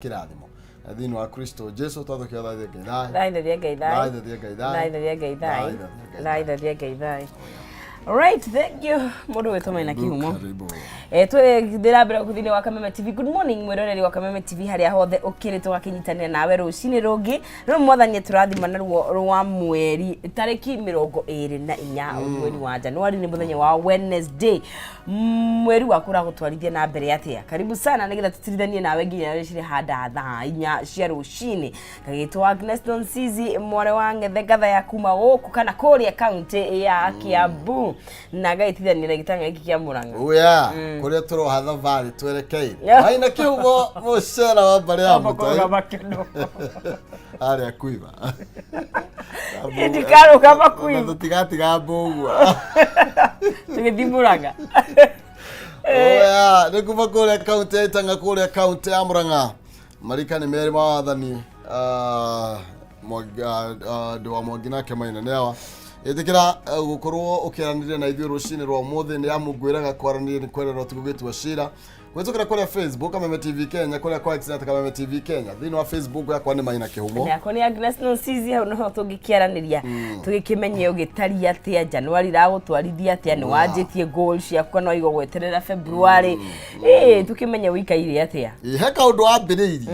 Kĩrathimo na thĩinĩ wa Kristo Jesu twathũkia thaithia Ngai thayũ. Thaitharia Ngai thayũ. Thaitharia Ngai thayũ. Thaitharia Ngai thayũ. Thaitharia Ngai Thaitharia Ngai thayũ. Right, thank you. Mũndũ wĩtwo Maina Kĩhumo. Karibu. Twĩ na mbere gũkũ thĩinĩ wa Kameme TV. Good morning mwĩroreri wa Kameme TV harĩa hothe ũkĩrĩ, tũgakĩnyitanĩra nawe rũcinĩ rũngĩ rĩu Mwathani tũrathima naruo rwa mweri tarĩki 24 mweri wa Januari, nĩ mũthenya wa Wednesday. Mweri waku ũragũtwarithia na mbere atĩa? Karibu sana nĩgetha tũtirithanie nawe nginya rĩcirĩ handa thaa 4 cia rũcinĩ. Ngagĩtwo Agnes Nonsizi, mwarĩ wa Ng'ethe, ngatha ya kuma gũkũ kana kũrĩa kaunti ya Kiambu, na ngagĩtithania na gĩtanga gĩkĩ kĩa Mũrang'a. Uya, kũrĩa tũroha thabarĩ twerekeire. Maina Kĩhumo, mũcera wa mbarĩ ya Mũtai. Arĩa kuiba. Ndikarũgama kuiba. Na tũtigatiga mbũgua. Tũgĩthiĩ Mũrang'a. Oya, nĩ kuma kũrĩa kaunti ya Itang'a kũrĩa kaunti ya Murang'a. Marika nĩ merĩ ma wathani, ndĩ wa Mwangi nake Maina nĩ awa. Ĩtĩkĩra gũkorwo ũkĩaranĩria na ithuĩ rũcinĩ rwa ũmũthĩ, nĩ amu ngwĩraga kwaranĩria nĩ kwererwo ti gũgĩtua cira. Kũhĩtũkĩra kũrĩa Facebook Kameme TV Kenya, kũrĩa kwa X net Kameme TV Kenya. Thĩinĩ wa Facebook yakwa nĩ Maina Kĩhumo. Yakwa nĩ Agnes Nonsizi, hau noho tũngĩkĩaranĩria tũgĩkĩmenye ũgĩtari atĩa, Januari ragũtwarithia atĩa, nĩ wanjĩtie goal ciaku kana waiga gweterera February, tũkĩmenye ũikaire atĩa. Ĩ, he kaũndũ wambĩrĩirie.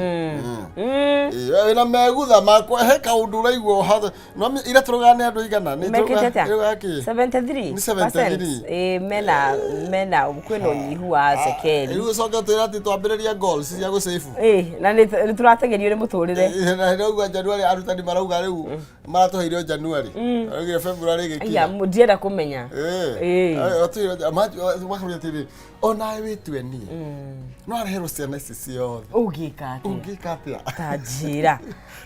Ĩ, we wĩna megutha makwa, he kaũndũ ũraigua no ira tũrũgana nĩ andũ igana nĩ Mekĩte atĩa? Tũrũgana kĩ? 73. Nĩ 73. Mena mena kwĩna ũnyihu wa cekeri. Rĩu ũcoke twĩra atĩ twambĩrĩria goals cia gũcĩbu. Na nĩ tũrategerio nĩ mũtũrĩre. Na rauga January, arutani marauga rĩu maratũheire o January, maraugire February Ya ĩgĩkinya. Ndienda kũmenya. Makauria atĩrĩ, onawe wĩtue niĩ no areherwo ciana ici ciothe. Ũngĩka atĩa? Ũngĩka atĩa? Ta njĩra.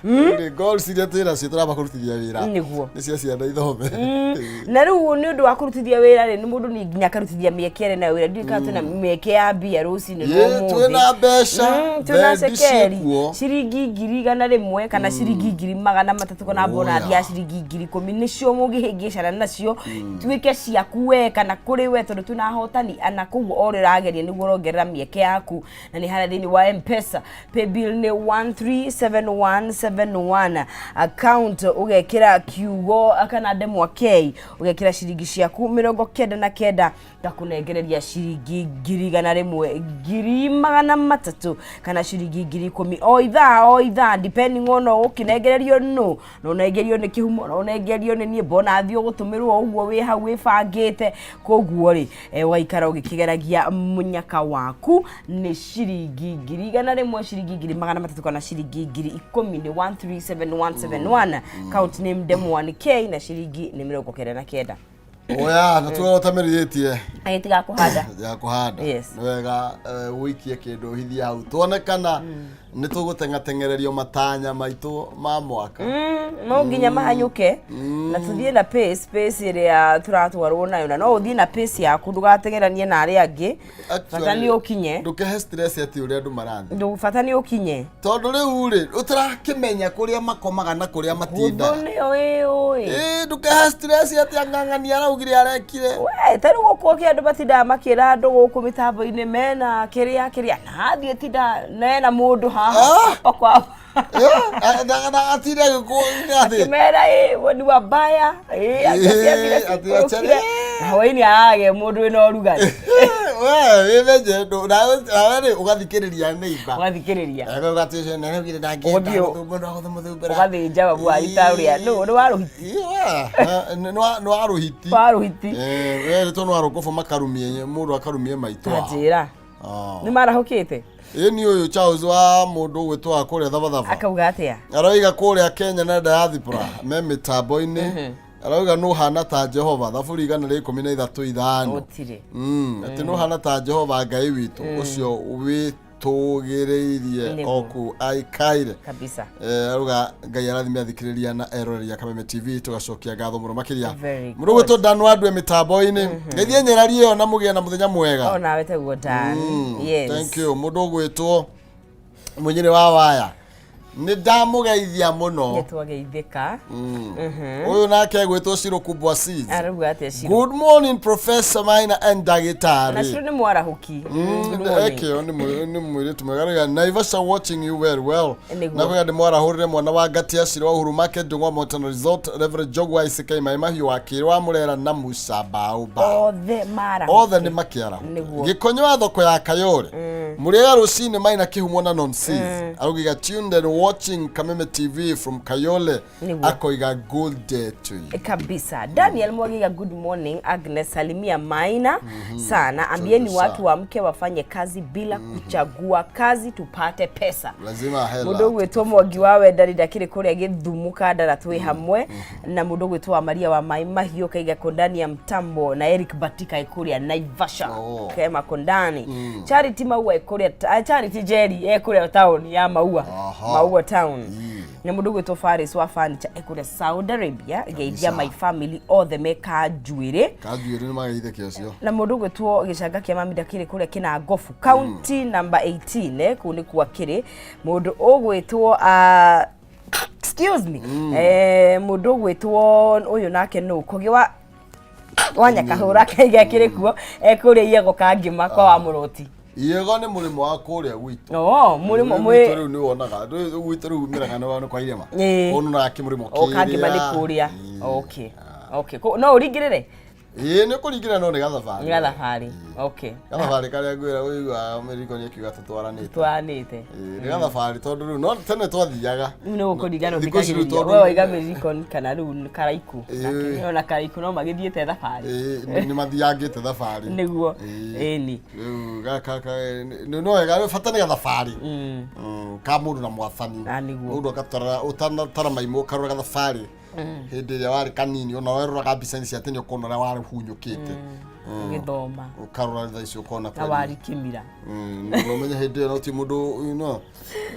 Rĩ, goals iria twĩ nacio tũramba kũrutithia wĩra Nĩguo. nĩ cia ciana ithome. Na rĩu nĩ ũndũ wa kũrutithia wĩra rĩ, nĩ mũndũ nĩ nginya akarutithia mĩeke ĩrĩ nayo wĩra. Ndiũĩ kana twĩna mĩeke ya mbia rũcinĩ rwa Ĩ, ũmũthĩ. twĩna mbeca. Twĩna Thendi cekeri ciĩkuo. ciringi 100,000 kana ciringi 300,000 kana bonathi ya ciringi 10,000, nĩcio mũngĩhĩngĩcana nacio tuĩke ciaku we kana kũrĩ we, tondũ twĩna ahotani ana. Koguo o ũrĩa ũrageria nĩguo ũrongerera mĩeke yaku, na nĩ harĩa thĩinĩ wa Mpesa, paybill nĩ 137171, account ũgekĩra kiugo kana ndemwa K, ũgekĩra ciringi ciaku 99, ngakũnengereria ciringi 100,000, 300,000 kana ciringi 10,000 o ithaa o ithaa, depending on ũkĩnengererio nũ. No ũnengerio nĩ Kĩhumo, no ũnengerio nĩ niĩ, bonathi ũgũtũmĩrwo ũguo wĩ hau wĩbangĩte. Koguo rĩ, ũgaikara ũgĩkĩgeragia mũnyaka waku. Nĩ ciringi 100,000, ciringi 300,000 kana ciringi 10,000, nĩ 137171, account name ndemwa nĩ K, na ciringi nĩ 99. Oya, na tuwe ũtamerithĩtie. Agĩtiga kũhanda. Ya kũhanda. Yes. Nĩ wega ũikie kĩndũ ũhithie hau tuone kana nĩ tũgũteng'ateng'ererio matanya maitũ ma mwaka. No nginya mahanyũke na tũthiĩ na pace ĩrĩa tũratwarwo nayo, na no ũthiĩ na pace yaku, ndũgateng'eranie na arĩa angĩ. Bata nĩ ũkinye. Ndũkehe stress atĩ ũrĩa andũ marathiĩ. Bata nĩ ũkinye. Tondũ rĩu rĩ, ũtarakĩmenya kũrĩa makomaga na kũrĩa Gũthũ matindaga. nĩyo ĩũĩ. Ĩ, ndũkehe stress atĩ ang'ang'ani araugire arekire. We ta rĩu gũkũ kĩ andũ matindaga makĩra andũ gũkũ mĩtambo-inĩ mena kĩrĩa kĩrĩa na hathiĩ tinda nena mũndũ haha okwa. Na atinde atĩ Akĩmera ĩ we ni wabaya ĩ Ĩ, atĩ akĩciathire na hwainĩ arage mũndũ wĩna ũrugarĩ. We wĩmenye nawe rĩ ũgathikĩrĩria neighbor. Ũgathikĩrĩria. Ũgathikĩrĩria. Ũgathĩnja babu wanyu ta ũrĩa nĩ wa rũhiti. Nĩ wa rũhiti. Wa rũhiti. Werĩtwo nĩ wa rũkobo, makarumie mũndũ akarumie maitũ Ta wao. njĩra. Nĩ marahũkĩte. Ĩ, ni ũyũ Charles wa mũndũ ũgwĩtwo wa kũrĩa Thabathaba. Akauga atĩa? Aroiga kũrĩa Kenya na diaspora me mĩtambo-inĩ, arauga nũ hana ta Jehova, Thaburi 113:5. Gũtirĩ. Atĩ nũ hana ta Jehova Ngai witũ ũcio wĩtũgĩrĩirie o kũu aikaire. Kabisa. Arauga Ngai arathime athikĩrĩria na eroreria Kameme TV, tũgacokia ngatho mũno makĩria. Very Mũndũ ũgwĩtwo Dan Wandue mĩtambo-inĩ, ngeithie nyerari ĩyo na mũgĩe na mũthenya mwega. O nawe taguo, Dan. Yes. Thank you. Mũndũ ũgwĩtwo Mũnyĩrĩ wa waya. Nĩ ndamũgeithia mũno. Nĩ twageithĩka. Ũyũ nake egwĩtwo Ciro Kubwa Seeds. Arauga atĩa Ciro? Good morning, Professor Maina and Na ndagĩtarĩ. Ciro nĩ mwarahũki. Good morning. Ekĩo nĩ mũirĩtu mwega rĩga Naivasha, watching you very well. Nĩguo. Na kwĩga ndĩmwarahũrĩre mwana wa Ngatia Ciro wa Uhuru Market, Ndũng'wa Mountain Resort, Reverend Jogwa ICK Maĩ Mahiũ wa Kĩrĩ wa Mũrera na Musa Baoba. Othe marahũki. Othe nĩ makĩara. Nĩguo. Gĩkonyo wa thoko ya Kayore, mũrĩega rũcinĩ Maina Kĩhumo na Nonsis. Araugiga tuned and watching Kameme TV from Kayole. Nĩguo. Akoiga good day to you. Kabisa. Daniel Mwagiga, good morning Agnes, salimia Maina sana, ambieni Sawa. watu waamke wafanye kazi bila kuchagua kazi tupate pesa. Lazima hela. Mundu ũgwĩtwo Mwangi wa Wendani ndakĩrĩ kũrĩa Gĩthumo Kandara, twĩ hamwe na mundu ũgwĩtwo wa Maria wa Mai Mahiũ kaiga kondani ya mtambo, na Eric Batika ĩkũrĩa Naivasha. Oh. Kema kondani. Charity Maua ĩkũrĩa, Charity Jerry ĩkũrĩa town ya Maua. Aha. Maua town. Na mundu ũgwĩtwo Faris wa furniture ĩkũrĩa Saudi Arabia, geithia my family othe me Kanjuĩrĩ. Kanjuĩrĩ nĩ mageithĩke ũcio. Na mundu ũgwĩtwo Gĩcanga kĩa Mami ndakĩrĩ kũrĩa Kĩnangobu, county number 18, kũu nĩkuo akĩrĩ. Mũndũ ũgwĩtwo, excuse me, mũndũ ũgwĩtwo ũyũ nake nũ Kogi wa Nyakahũra kaiga akĩrĩ kuo, ekũrĩa Iego Kangĩma kwa wa Mũroti. Iego nĩ mũrĩmo wa kũrĩa gwitũ. No mũrĩmo Gwitũ mwĩ rĩu nĩ wonaga rĩu gwitũ rĩu mĩrang'a nĩ kwa irĩma. Ĩĩ. Ũnonaga kĩmũrĩmo. O Kangĩma nĩ kũrĩa. Okay, no ũringĩrĩre. Ĩĩ, nĩ kũringĩrĩra, no nĩ gathabarĩ. Nĩ gathabarĩ, okay. Gathabarĩ karĩa ngwĩra ũiguaga mĩriko nĩ ĩkiuga tũtwaranĩte. Twaranĩte. Ĩĩ, nĩ gathabarĩ tondũ rĩu no tene twathiaga. Rĩu nĩ gũkũringana. Thikũ ici rĩu Ũthikagĩrĩria tondũ we waiga mĩrikoni kana rĩu Karaikũ. Ĩĩ. Ona Karaikũ no magĩthiĩte thabarĩ. Ĩĩ, nĩ mathiangĩte thabarĩ. Nĩguo. Ĩĩ. Ĩni. Rĩu gaka no wega, bata nĩ gathabarĩ ka mũndũ na mwathani. Na nĩguo. Mũndũ agatara ũtanatara maimũ, ũkarora gathabarĩ hĩndĩ ĩrĩa warĩ kanini, ona weroraga mbica-inĩ cia tene ũkona ũrĩa warĩ hunyũkĩte. Gĩthoma. Ũkarora thaa ici ũkona Na kweli. wari kĩmira. Na ũmenye hĩndĩ ĩyo no ti mũndũ no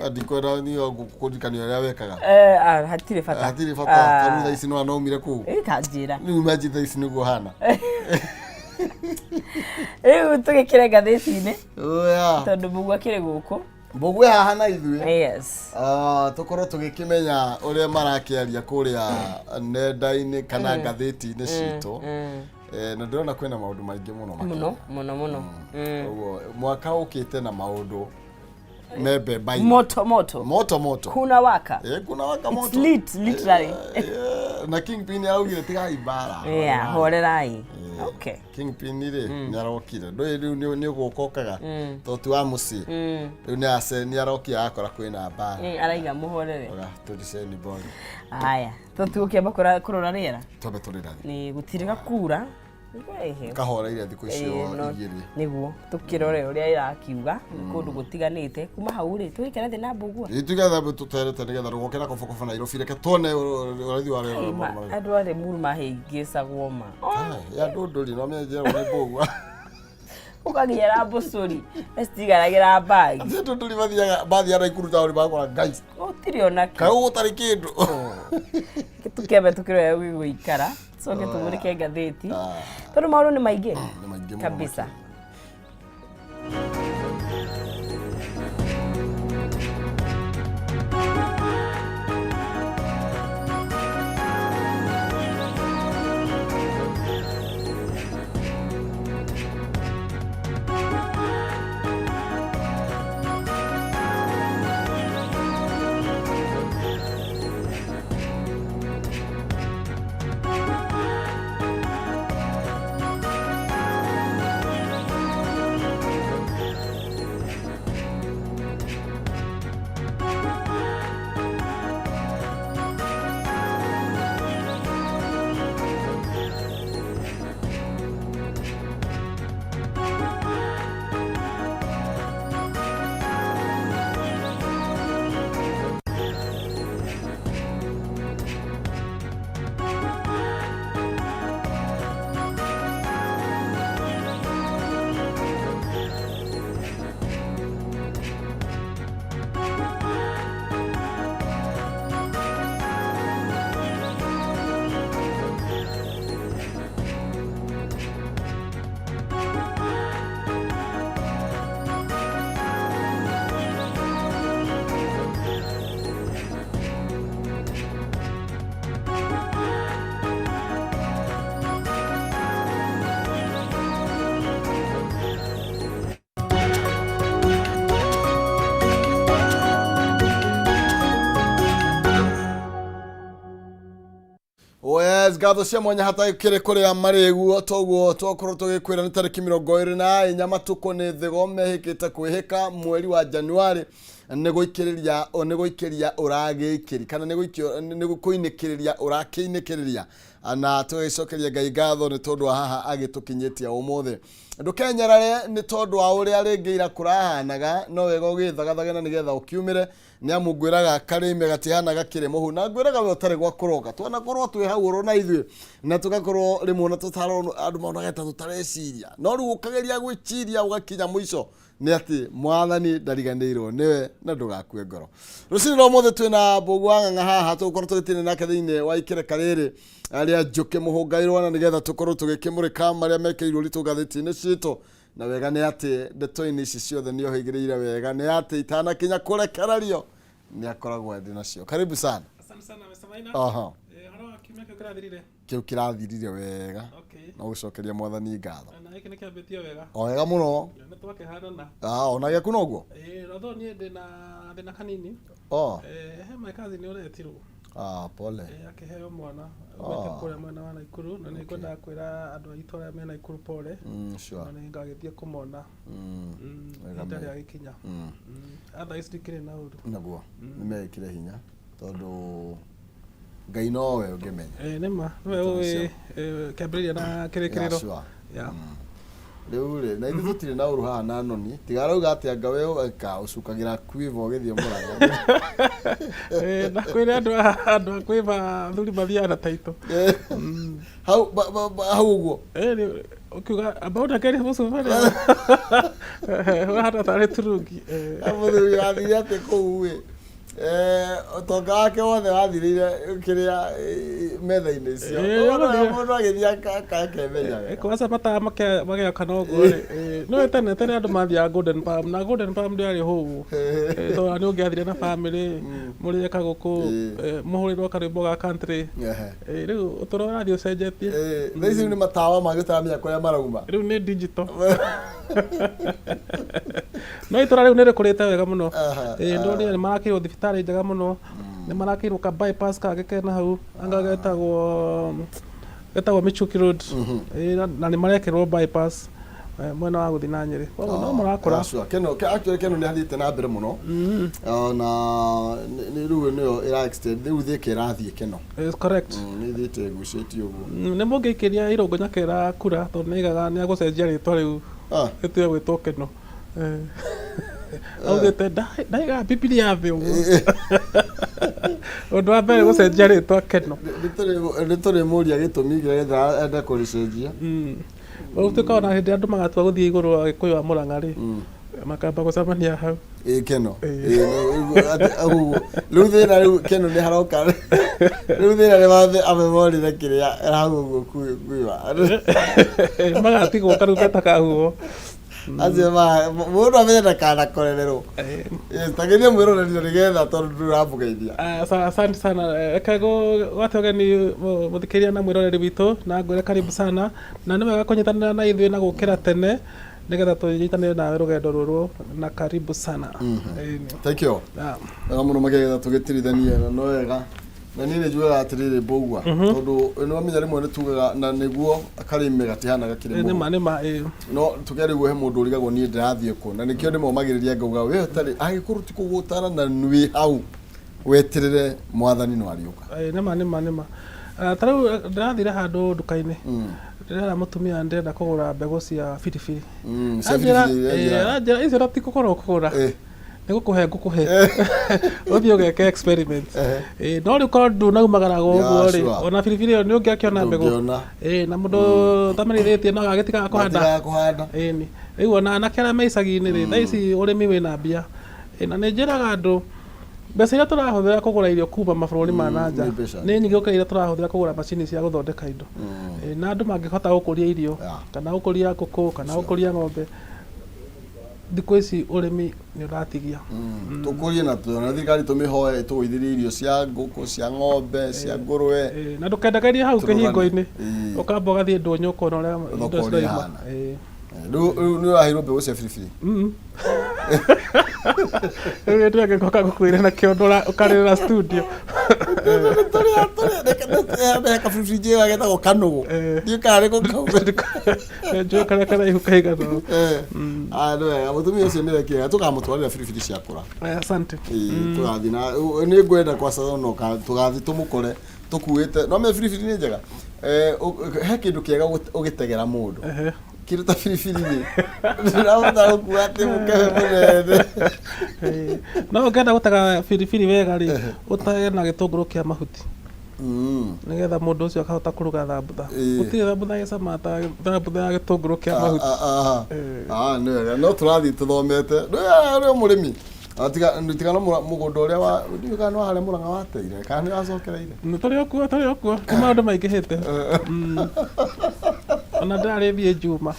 ndikwenda niyo kũririkania ũrĩa wekaga. Eh, hatirĩ bata. Hatirĩ bata tondũ thaa ici no anaumire kũu. Ĩ, ta njĩra. Rĩu imagine thaa ici nĩguo hana. Rĩu tũgĩkĩre ngathĩti-inĩ. Oya. Tondũ Mũguo akĩrĩ gũkũ. Mbũguo haha na ithuĩ. Yes. Tũkorwo tũgĩkĩmenya ũrĩa marakĩaria kũrĩa nenda-inĩ kana ngathĩti-inĩ citũ. Na ndĩrona kwĩna maũndũ maingĩ mũno makĩria. Mũno mũno mũno. Ũguo mwaka ũkĩte na maũndũ membe-mbainĩ. Moto moto. Moto moto. Kuna waka. Kuna waka It's moto. lit, literally. Na Kingpin araugire tigai mbara. Yeah, horerai. Okay. Kingpin rĩ nĩ arokire, ndũĩ rĩu nĩ ũgũka ũkaga tondũ ti wa mũciĩ. Rĩu nĩ ace nĩ arokire akora kwĩna mbara. Araiga mũhorere. Oga tũriceni bori. Haya, tũtigũkĩamba kũrora rĩera. Twambe tũrĩrathe. Nĩ gũtirĩ gakura. Ehe. Kahoreire thikũ icio Ĩĩ, no- igĩrĩ. Nĩguo tũkĩrore ũrĩa ĩrakiuga nĩ kũndũ gũtiganĩte. Kuma hau rĩ, tũgĩikare thĩ na Mbũgua. Tugetha tũterete nĩgetha rũgoke na kobokobo Nairobi, reke tuone ũrathi wa rĩera. Andũ a Limuru mahĩngĩcagwo ma. Ya ndũndũri no menjera nĩ Mbũgua. Ũkaginyĩra mbũcũri ecitigaragĩra mbagi. Atĩ ndũndũri mathiaga Naikuru taũni magakora ngai. Gũtirĩ ona kĩ. Kaĩ gũtarĩ kĩndũ. Tũkĩambe tũkĩrore gũgũikara, tũcoke tũmũrĩke ngathĩti tondũ maũndũ nĩ maingĩ. Nĩ maingĩ mũno. Kabisa. Makĩria. Yes, ngatho cia mwanya hatakĩrĩ kũrĩa marĩguo toguo twakorwo tũgĩkwĩra nĩ tarĩki 24 matukũ nĩ thigo mehĩkĩte kwĩhĩka mweri wa Januari nĩ gũikĩrĩria nĩ gũikĩria ũragĩikĩri kana nĩ gũikio nĩ kũinĩkĩrĩria ũrakĩinĩkĩrĩria na tũgĩcokeria Ngai ngatho nĩ tondũ wa haha agĩtũkinyĩtie ũmũthĩ. Ndũkenyarare nĩ tondũ wa ũrĩa rĩngĩ ira kũrahanaga, no wega ũgĩthagathage na nĩgetha ũkiumĩre. Nĩ amu ngwĩraga karĩme gatihana gakĩrĩ mũhu, na ngwĩraga we ũtarĩ gwa kũroka. Twanakorwo twĩ hau oro na ithuĩ, na tũgakorwo rĩmwe ona tũtarona, andũ monaga ta tũtareciria. No rĩu ũkageria gwĩciria ũgakinya mũico, nĩ atĩ Mwathani ndariganĩirwo nĩwe na ndũgakue ngoro. Rũcinĩ rwa ũmũthĩ twĩna Mbũgũ wa Ng'ang'a haha, tũgũkorwo tũgĩtinda nake thĩinĩ wa ikereka rĩrĩ rĩa njũkĩ mũhũngairwo, na nĩgetha tũkorwo tũgĩkĩmũrĩka marĩa mekĩrirwo ũritũ ngathĩti-inĩ citũ. Na wega nĩ atĩ ndeto-inĩ ici ciothe nĩ ohĩgĩrĩire wega, nĩ atĩ itanakinya kũrekererio nĩ akoragwo arĩ nacio. Karibu sana. Asante sana Mr. Maina. Aha. Ũhoro wa kiumia kĩu kĩrathirire. Kĩu kĩrathirire wega. Okay. No gũcokeria Mwathani ngatho. Na gĩkĩ nĩ kĩambĩtie wega. O wega mũno. Nĩ twakĩhanana. Ah, ona gĩaku noguo? Although niĩ ndĩna thĩna kanini. Oh. He my cousin ũretirwo. Ah, pole. Akĩheo mwana aumĩte kũrĩa mwena wa Naikuru na nĩ ngwendaga kwĩra andũ aitũ arĩa me Naikuru pole. Sure. Na nĩ ngagĩthiĩ kũmona. Wega Ihinda mega. rĩagĩkinya. Otherwise ndikĩrĩ na ũru. Naguo. Nĩ mekĩre hinya tondũ Ngai nowe ũngĩmenya. Nĩ ma nĩwe ũĩ kĩambĩrĩria na kĩrĩkĩrĩro. Yeah, sure. Yeah. Rĩu rĩ, na ithuĩ tũtirĩ na ũru haha na noni. Tiga arauga atĩ anga we ũgeka ũcukagĩra quiver ũgĩthiĩ Mũrang'a. Na kwĩrĩ andũ andũ a kwĩba athuri mathiaga na taitũ. Hau hau ũguo. Ũkiuga amba ũndekerie mũcumarĩ. Ũrahana tarĩ turungi. Mũthuri wathire atĩ kũu ĩ. Ũtonga wake wothe wathirĩire kĩrĩa metha-inĩ icio. Ũrona mũndũ agĩthiĩ akemenya wega. Kwanza matawa magĩakana ũguo rĩ, nĩ tene tene andũ mathiaga Golden Palm na Golden Palm ndĩarĩ hũũ. Tondũ nĩ ũngĩathire na family mũrĩe kagũkũ, mũhũrĩrwo karwĩmbo ga country. Rĩu ũtũro ũrathiĩ ũcenjetie. Thaa ici rĩu nĩ matawa mangĩ ũtaramenya kũrĩa marauma. Rĩu nĩ digital. No itũra rĩu nĩ rĩkũrĩte wega mũno. Ndonire nĩ marakĩirwo thibitarĩ njega mũno, nĩ marakĩirwo ka bypass kangĩ kena hau, anga getagwo getagwo Michuki Road. Na nĩ marekĩrwo bypass mwena wa gũthiĩ na Nyĩrĩ. Koguo no marakũra. Sure. Keno, actually Keno nĩ hathiĩte na mbere mũno. Na rĩu nĩyo ĩra extend, rĩu Thika ĩrathiĩ Keno. It's correct. Nĩ ĩthiĩte ĩgucĩtie ũguo. Nĩ mũngĩikĩria Irũngũ Nyakĩra kura tondũ nĩ aigaga nĩ egũcenjia rĩtwa rĩu rĩtige gwĩtwo Keno. Augĩte ndaiga Bibilia thĩ ũguo. Ũndũ wa mbere gũcenjia rĩtwa Keno. Nĩ tũrĩmũria gĩtũmi kĩrĩa gĩtũmaga ende kũrĩcenjia. Gũtuĩka ona hĩndĩ ĩrĩa andũ magatua gũthiĩ igũrũ Agĩkũyũ a Mũrang'a rĩ, makamba gũcemania hau. Ĩ Keno. Ũguo. Rĩu thĩna rĩu Keno nĩ haroka. Rĩu thĩna nĩ mambe amemorire kĩrĩa hau ũguo kuiwa. Magatigwo karumbeta kahuhwo. Acio ma mũndũ amenye ndakanakorererwo. Tagĩria mwĩroreri na nĩgetha tondũ ndũramũgeithia. Asante sana. Reke ngwate ũgeni mũthikĩrĩria na mwĩroreri witũ na ngwĩre karibu sana na nĩ wega kũnyitanĩra na ithuĩ na gũkĩra tene nĩgetha tũnyitanĩre nawe rũgendo rũrũ na karibu sana. Thank you. Wega mũno makĩgetha tũgĩtirithanie na no wega. Na niĩ nĩ njugaga atĩrĩrĩ Mbũgua, tondũ nĩ wamenya rĩmwe nĩ tugaga na nĩguo karĩme gatihana gakĩrĩ mũhu. Nĩma nĩma ĩĩ. No tũkerigwo he mũndũ ũrigagwo niĩ ndĩrathiĩ kũ, na nĩkĩo ndĩmomagĩrĩria ngauga we ũtarĩ angĩkorwo ti kũgũtara na wĩ hau weterere mwathani no arĩũka. Nĩma nĩma nĩma. Ta rĩu ndĩrathire handũ nduka-inĩ, ndĩrera mũtumia ndĩrenda kũgũra mbegũ cia biribiri. Cia biribiri iria njega. Aranjĩra icio na ti kũgũra ũkũgũra. Nĩ gũkũhe ngũkũhe ũthiĩ ũgeke experiment. No rĩu korwo ndunaumagara ũguo rĩ, ona biribiri ĩyo nĩ ũngĩakĩona mbegũ. Na mũndũ ũtamenyithĩtie no agagĩtigaga kũhanda. Ĩni. Rĩu ona anake arĩa me icagi-inĩ rĩ, thaa ici ũrĩmi wĩna mbia. Na nĩ njĩraga andũ mbeca iria tũrahũthĩra kũgũra irio kuma mabũrũri ma na nja nĩ nyingĩ gũkĩra iria tũrahũthĩra kũgũra macini cia gũthondeka indo. Na andũ mangĩhota gũkũria irio kana gũkũria ngũkũ kana gũkũria ng'ombe, thikũ ici ũrĩmi nĩ ũratigia. Tũkũrie na na thirikari tũmĩhoe ĩtũgũithĩrie irio cia ngũkũ, cia ng'ombe, cia ngũrwe. Na ndũkendagerie hau kĩhingo-inĩ, ũkamba ũgathiĩ ndũnyũ ũkona ũrĩa indo ciroima. Rĩu rĩu nĩ ũraheirwo mbegũ cia biribiri? Rĩu nĩ angĩgoka gũkwĩre na kĩondo ũkarĩrĩra studio. Tũrĩa kabiribiri njega getagwo kanũgũ. Eh. Ndiũĩ kana nĩko kau. Njũĩ karĩa karaihu kaigana ũũ. Eh. Ah, nĩ wega, mũtumia ũcio nĩ wekĩra, tũkamũtwarĩra biribiri ciakũra. Eh, asante. Ĩĩ, tũgathiĩ na nĩ ngwenda kwaca no tũgathiĩ tũmũkore tũkuĩte no me biribiri nĩ njega. Eh, he kĩndũ kĩega ũgĩtegera mũndũ. Ehe. Kĩndũ ta biribiri rĩ, ndĩrahota gũkua atĩ mũkebe mũnene. Eh, no ũngĩenda gũtega biribiri wega rĩ, ũtege na gĩtũngũrũ kĩa mahuti, nĩgetha mũndũ ũcio akahota kũruga thambutha. Gũtirĩ thambutha ĩcama ta thambutha ya gĩtũngũrũ kĩa mahuti. Ah, ah, Eh. ah, nĩ wega, no tũrathiĩ tũthomete nĩ mũrĩmi. Ah, tiga no mũgũnda ũrĩa wa ndiũĩ kana nĩ wa harĩa Mũrang'a wateire kana nĩ wacokereire. Nĩ tũrĩ o kuo, tũrĩ o kuo, nĩ maũndũ maingĩhĩte. Ona ndĩrarĩ thiĩ Njuma.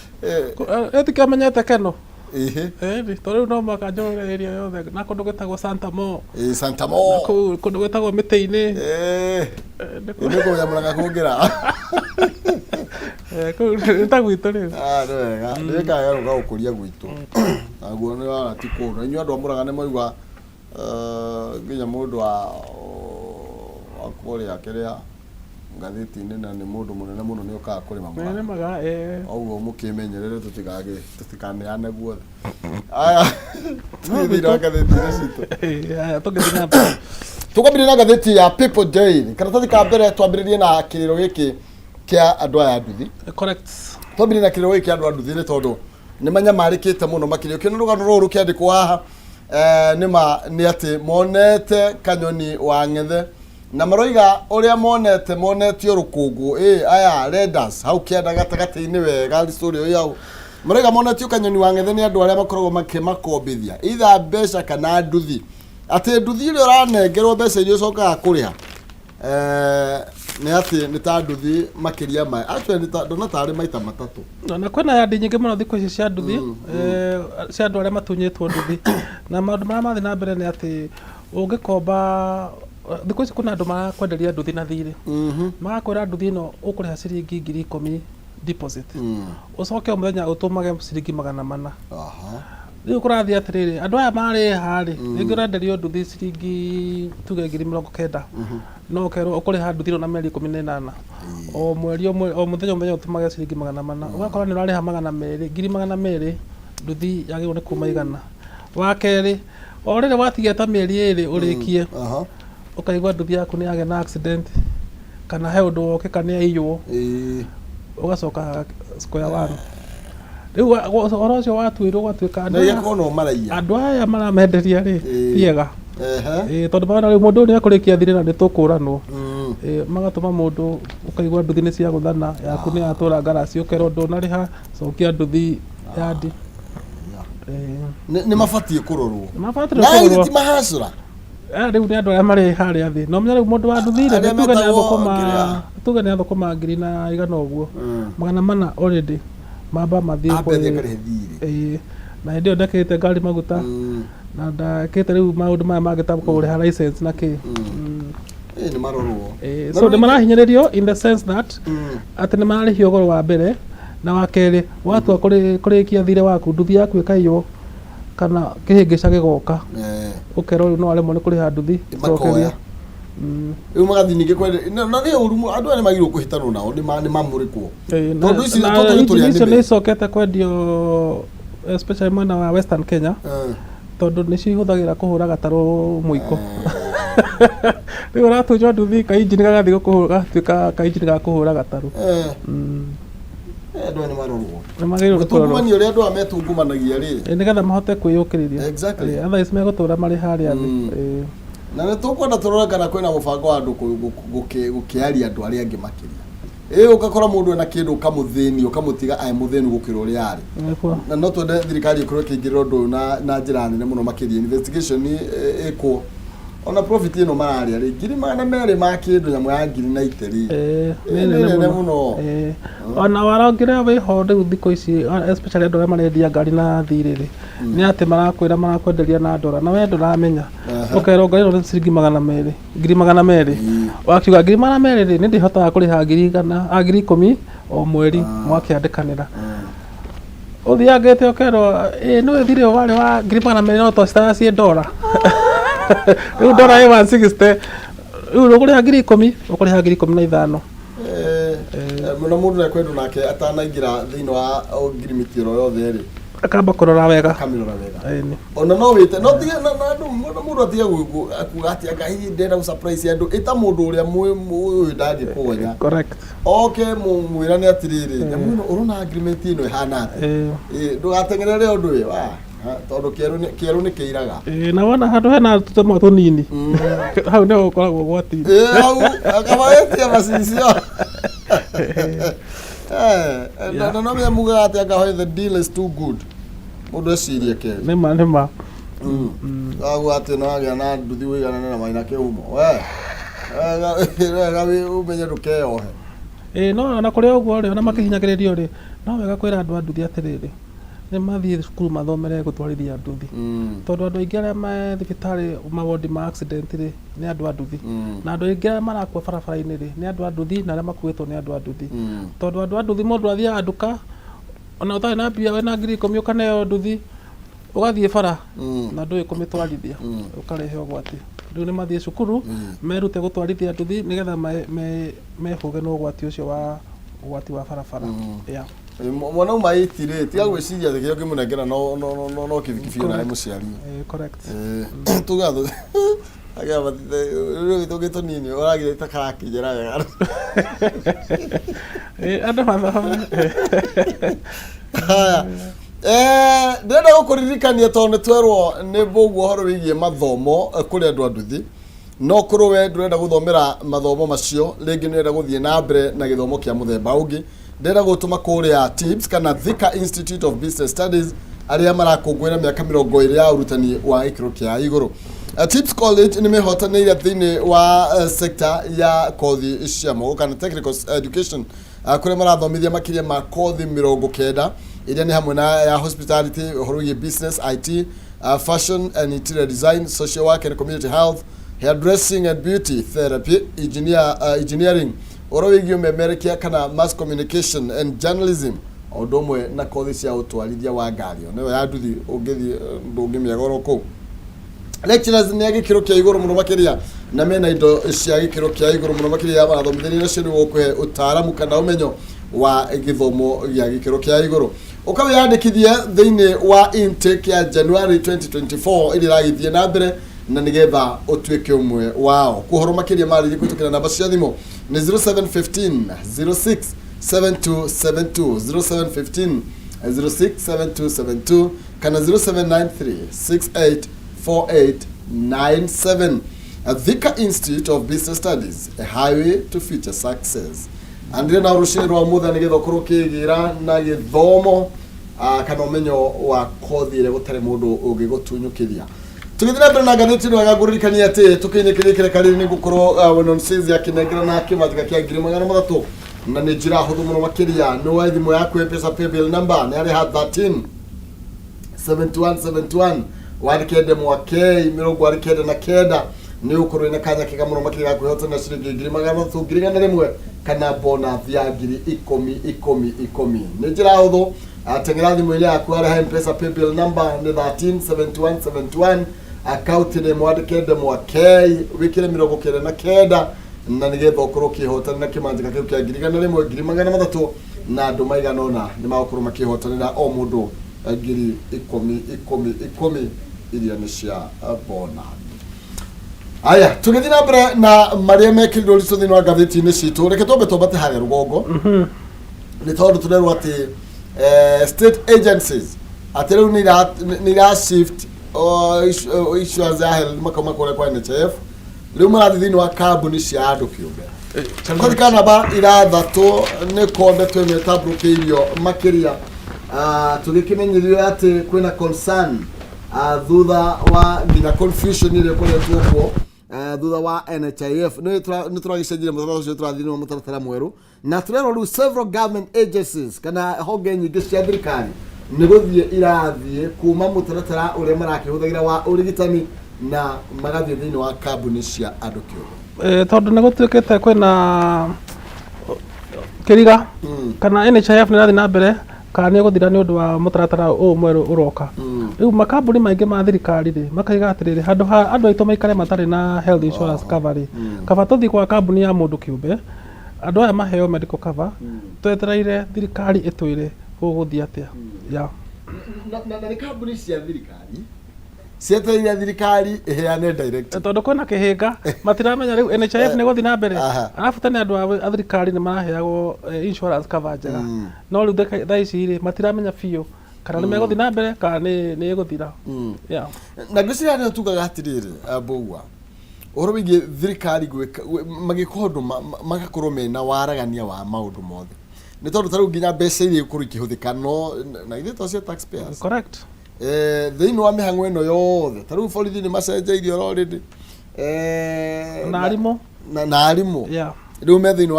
Ĩtikĩmenyete Keno. Ĩhĩ. Ĩni, tondũ rĩu no mũhaka njũrũre area yothe na kũndũ gwĩtagwo Santa Mo. Ĩ, Santa Mo. Na kũu kũndũ gwĩtagwo mĩtĩ-inĩ. Nĩ kũmenya Mũrang'a kũngĩra. Kũu nĩ ta gwitũ rĩu. Ah, nĩ wega. Nĩ wĩkaga wega gũka gũkũria gwitũ. Naguo nĩ wara ti kũũru. Na inyuĩ andũ a Mũrang'a nĩ maigua nginya mũndũ wa wa kũrĩa kĩrĩa ngathĩti-inĩ na nĩ mũndũ mũnene mũno nĩ okaga kũrĩma Mũrang'a. Nĩrĩmaga, ĩĩ. Ũguo mũkĩmenyerere tũtikaneane guothe. Aya, tũthiĩ thĩinĩ wa ngathĩti-inĩ citũ. Ĩĩ, aya tũngĩthiĩ na mbere. Tũkwambĩrĩria na ngathĩti ya People Daily. Karatathi ka mbere twambĩrĩrie na kĩrĩro gĩkĩ kĩa andũ aya a nduthi. Correct. Twambĩrĩrie na kĩrĩro gĩkĩ kĩa andũ a nduthi nĩ tondũ nĩ manyamarĩkĩte mũno makĩria. Ũkĩona rũgano rũrũ rũkĩandĩkwo haha, nĩ ma nĩ atĩ monete kanyoni wa ng'ethe na maroiga ũrĩa monete monetio rũkũngũ. Ĩ aya Redas hau kĩanda gatagatĩ-inĩ wega story ĩyo hau maroiga monetio kanyoni wa ng'ethe nĩ andũ arĩa makoragwo makĩmakombithia either mbeca kana nduthi, atĩ nduthi ĩrĩa ũranengerwo mbeca iria ũcokaga kũrĩha, nĩ atĩ nĩ ta nduthi makĩria ma actually nĩ ta ndona tarĩ maita matatũ. Na kwĩna yandi nyingĩ mũno thikũ ici cia nduthi, cia andũ arĩa matunyĩtwo nduthi, na maũndũ marĩa mathiĩ na mbere nĩ atĩ ũngĩkomba thikũ ici kwĩna andũ marakwenderia nduthi na thirĩ, magakwĩra nduthi ĩno ũkũrĩha ciringi 10,000 deposit, ũcoke o mũthenya ũtũmage ciringi 400. Rĩu kũrathiĩ atĩrĩrĩ, andũ aya marĩha rĩ, rĩngĩ ũrenderio nduthi ciringi tuge 90,000, no ũkerwo ũkũrĩha nduthi ĩno na mĩeri 18, o mweri o mweri, o mũthenya o mũthenya ũtũmage ciringi 400, ũgakora nĩ ũrarĩha 200, 200,000, nduthi yagĩrĩirwo nĩ kuma 100. Wa kerĩ, o rĩrĩ watigia ta mĩeri 2 ũrĩkie, ũkaigua nduthi yaku nĩ yagĩa na accident kana he ũndũ wokĩka nĩ yaiywo, ũgacoka square one. Rĩu ũhoro ũcio watuĩrwo gwatuĩka andũ aya no maraiya. Andũ aya maramenderia rĩ, ti ega. Tondũ marona rĩu mũndũ ũyũ nĩ ekũrĩkia thirĩ na nĩ tũkũranwo. Magatũma mũndũ ũkaigua nduthi nĩ ciagũthana, yaku nĩ yatũra ngaraci, ũkerwo ndũnarĩha, cokia nduthi yandi. Nĩ mabatiĩ kũrorwo. Nĩ mabatiĩ Na kũrorwo. ti mahacũra. Rĩu nĩ andũ arĩa marĩ harĩa thĩ. No ũmenye rĩu mũndũ wa nduthi rĩ, Arĩa nĩ tuge nĩ metagwo athũkũma, kĩrĩa. tuge nĩ athũkũma 100,000 ũguo. 400 already mamba mathiĩ Ambe kwĩ athiĩ akarĩhe thirĩ. Ĩĩ. Na hĩndĩ ĩyo ndekĩrĩte ngari maguta, na ndekĩte rĩu maũndũ maya mangĩ ta kũrĩha license na kĩ. Ĩĩ, nĩ marorwo. Ĩĩ, Na so rĩu nĩ marahinyĩrĩrio in the sense that atĩ nĩ mararĩhio goro wa mbere, na wa kerĩ watua kũrĩkia thirĩ waku, nduthi yaku ĩkaiywo kana kĩhĩngĩca gĩgoka, ũkerwo rĩu no aremwo nĩ kũrĩha nduthi, Makoya. cokeria. Rĩu magathiĩ ningĩ kwenda na nĩ ũru mũno, andũ aya nĩ magĩrĩirwo kũhĩtanwo nao, nĩ mamũrĩkwo. Ĩĩ, Tondũ ici na tũtũ nĩ tũrĩa injini icio nĩme. nĩ icokete kwendio especially mwena wa Western Kenya, tondũ nĩcio ihũthagĩra kũhũra gatarũ mũiko. Rĩu ũratunywo nduthi kainjini gagathiĩ gũkũhũra, gagatuĩka kainjini ga kũhũra gatarũ. Andũ aya nĩ marorwo. Nĩ magĩrĩirwo nĩ kũrorwo. Ũtungumania ũrĩa andũ aya metungumanagia rĩ. Ĩĩ, nĩgetha mahote kwĩyũkĩrĩria. Otherwise megũtũra marĩ harĩa thĩ. Na nĩ tũkwenda tũrore kana kwĩna mũbango wa andũ gũkĩaria andũ arĩa angĩ makĩria. Ĩĩ, ũgakora mũndũ ena kĩndũ ũkamũthĩnia, ũkamũtiga arĩ mũthĩni gũkĩra ũrĩa arĩ. Na no twende thirikari ĩkorwo ĩkĩingĩrĩra ũndũ ũyũ na njĩra nene mũno makĩria. Investigation ĩkwo. Ona profit ĩno mararĩa rĩ, 200,000 ma kĩndũ nyamũ ya ngiri na itĩri. Nĩ Nĩ nene nene mũno. mũno. Ona warongire wĩho rĩu thikũ ici, especially andũ arĩa marendia ngari na thirĩ rĩ, nĩ atĩ marakwĩra marakwenderia na ndora, na we ndũramenya. Ũkerwo ngari ĩno nĩ ciringi 200, 200,000. Wakiuga 200,000 rĩ, nĩ ndĩhotaga kũrĩha 100,000, 10,000 o mweri, mwakĩandĩkanĩra. Ũthiangĩte ũkerwo ĩ nĩ thirĩ warĩ wa 200,000 no twacitaga ciĩ ndora. Rĩu ndora ĩ 160, rĩu ũkũrĩha 10,000, ũkũrĩha 15,000. Mũno mũndũ nĩekwendwo nake atanaingĩra thĩinĩ wa ngirimiti ĩro yothe rĩ, akamba kũrora wega, akamĩrora wega. Ĩni. Ona no wĩte no tige na andũ mũndũ atige kuga atĩ anga hihi ndĩrenda gũ surprise andũ, ĩta mũndũ ũrĩa ũyũ ndangĩkũgonya. Correct. Oke mwĩrane atĩrĩrĩ, nyamũ ĩno ũrona agreement ĩno ĩhana atĩa? Ndũgateng'erere ũndũ ũyũ wa tondũ kĩerũ nĩ kĩiraga. Ĩĩ, na wona handũ hena tũtũmwa tũnini, hau nĩho ũkoragwo ũgwati-inĩ. Ĩĩ, hau akaba wĩtie macicio. Na no menya mugaga atĩ anga the deal is too good, mũndũ ecirie kerĩ. Nĩma nĩma. Waguo atĩ no wagĩa na nduthi ũiganane na maina kĩhumo, we wega ũmenye ndũkeyohe. Ĩĩ, no ona kũrĩ ũguo rĩ, ona makĩhinyagĩrĩrio rĩ, no wega kwĩra andũ a nduthi atĩrĩrĩ, nĩ mathiĩ cukuru mathomere gũtwarithia nduthi, tondũ andũ aingĩ arĩa me thibitarĩ mawondi ma accident rĩ, nĩ andũ a nduthi, na andũ aingĩ arĩa marakua barabara-inĩ rĩ, nĩ andũ a nduthi, na arĩa makuĩtwo nĩ andũ a nduthi, tondũ andũ a nduthi mũndũ athiaga nduka ona ũtarĩ na mbia, wĩna 10,000 ũkaneo nduthi ũgathiĩ bara na ndũĩ kũmĩtwarithia, ũkarehe ũgwati. Rĩu nĩ mathiĩ cukuru merute gũtwarithia nduthi nĩgetha mehũge na ũgwati ũcio wa ũgwati wa barabara. Yeah. Mwana uma ĩti rĩ, tiga gwĩciria atĩ kĩrĩa ũngĩmũnengera no kibikibi ona nĩ mũciari. Correct. Tuga rĩu tũngĩ tũnini ũragire ta karakinyĩra wega. Andũ mathome. Haya. Ndĩrenda gũkũririkania tondũ nĩ twerwo nĩ mbũguo ũhoro wĩgiĩ mathomo kũrĩ andũ a nduthi, no korwo we ndũrenda gũthomera mathomo macio, rĩngĩ nĩ ũrenda gũthiĩ na mbere na gĩthomo kĩa mũthemba ũngĩ, ndĩrenda gũtũma kũrĩa TIPS kana Thika Institute of Business Studies, arĩa marakũngũĩra mĩaka 20 ya ũrutani wa gĩkĩro kĩa igũrũ. TIPS College nĩ mehotanĩire thĩinĩ wa sector ya kothi cia moko kana technical education, kũrĩa marathomithia makĩria ma kothi 90 iria nĩ hamwe na ya hospitality, ũhoro wĩgiĩ business, IT, fashion and interior design, social work and community health, hairdressing and beauty therapy, engineering, ũhoro wĩgiĩ ũmemerekia kana mass communication and journalism, o ũndũ ũmwe na kothi cia ũtwarithia wa ngari nĩyo ya nduthi ũngĩthiĩ ndũngĩmĩaga oro kũu. Lecturers nĩ a gĩkĩro kĩa igũrũ mũno makĩria na mena indo cia gĩkĩro kĩa igũrũ mũno makĩria marathomithania nacio nĩ gũkũhe ũtaaramu kana ũmenyo wa gĩthomo gĩa gĩkĩro kĩa igũrũ. Ũkawĩyandĩkithia thĩinĩ wa intake ya January 2024 ĩrĩa ĩragĩthiĩ na mbere na nĩgetha ũtuĩke ũmwe wao. Kũhoro makĩria marĩrie kũhĩtũkĩra namba cia thimũ nĩ 0715 06 7272, 0715 06 7272 kana 0793 684897. Thika Institute of Business Studies, a highway to future success. Andire na rũcinĩ rwa mũthenya nĩgetha ũkorwo ũkĩgĩra na gĩthomo kana ũmenyo wa kothi ĩrĩa gũtarĩ mũndũ ũngĩgũtunyũkĩria. Tũgĩthiĩ na mbere na ngathĩti ĩno wega, ngũririkania atĩ tũkĩinĩkĩria kĩreka rĩrĩ nĩ gũkorwo Wenon Sales akĩnengera na kĩmanjĩka kĩa 300,000, na nĩ njĩra hũthũ mũno makĩria. Nĩ woe thimũ yaku, M-Pesa paybill number nĩ arĩha 13 71 71, wandĩke ndemwa K 99, nĩ ũkorwo na kanya kega mũno makĩria ga kwĩhotanĩra ciringi 300,000, 100,000 kana bonus ya 10,000 10 10. Nĩ njĩra hũthũ, teng'era thimũ-inĩ yaku harĩa M-Pesa paybill number nĩ 13 71 71, akaunti nĩ mwandĩke ndemwa K, wĩkĩre 99, na nĩgetha ũkorwo ũkĩhotanĩra kĩmanjĩka kĩu kĩa 100,000, 300,000, na andũ maigana ũna nĩ magũkorwo makĩhotanĩra o mũndũ 10,000 10 10 iria nĩ cia bonus. Aya, tũgĩthiĩ na mbere na marĩa mekĩrirwo ritũ thĩinĩ wa ngathĩti-inĩ citũ, reke twambe twambate harĩa rũgongo, nĩ tondũ tũrerwo atĩ state agencies atĩ rĩu nĩ ira shift issuance ya health makauma kũrĩa kwa NHIF, rĩu marathiĩ thĩinĩ wa kambuni cia andũ kĩũmbe. Kwathika namba 6 nĩ konde twĩmwe ĩtambũrũkĩirio makĩria. Tũgĩkĩmenyithio atĩ kwĩna concern thutha wa nginya confusion ĩrĩa ĩkoretwo kuo thutha wa NHIF nĩ tũragĩcenjirie mũtaratara ũcio, tũrathiĩ na mũtaratara mwerũ, na tũrerwo rĩu several government agencies kana honge nyingĩ cia thirikari nĩ gũthiĩ irathiĩ kuma mũtaratara ũrĩa marakĩhũthagĩra wa ũrigitani na magathiĩ thĩinĩ wa kambuni cia andũ kĩũmbe. Tondũ nĩ gũtuĩkĩte kwĩna kĩriga kana NHIF nĩ ĩrathiĩ na mbere. Kana nĩ ũgũthira nĩ ũndũ wa mũtaratara ũyũ mwerũ ũroka. Rĩu makambuni maingĩ ma thirikari rĩ, makaiga atĩrĩrĩ, handũ ha andũ aitũ maikare matarĩ na health insurance cover rĩ, kaba tũthiĩ kwa kambuni ya mũndũ kĩũmbe, andũ aya maheo medical cover, twetereire thirikari ĩtwĩre gũgũthiĩ atĩa. Yeah. Na nĩ kambuni cia thirikari cietereire thirikari ĩheane directive. Tondũ kwĩna kĩhĩnga, matiramenya rĩu NHIF nĩ gũthiĩ na mbere. Arabu tene andũ a thirikari nĩ maraheagwo insurance cover njega. No rĩu thaa ici rĩ, matiramenya biũ kana nĩ megũthiĩ na mbere kana nĩ ĩgũthira. Yeah. Na ngwĩciria nĩho tugaga atĩrĩrĩ, Mbũgua, ũhoro wĩgiĩ thirikari gwĩka magĩka ũndũ magakorwo mena waragania wa maũndũ mothe, nĩ tondũ ta rĩu nginya mbeca iria igũkorwo ikĩhũthĩka no na ithuĩ to cia taxpayers. Thĩinĩ wa mĩhang'o ĩno yothe, ta rĩu borithi nĩ macenjeirio already. Na arimũ. Na arimũ. Rĩu me thĩinĩ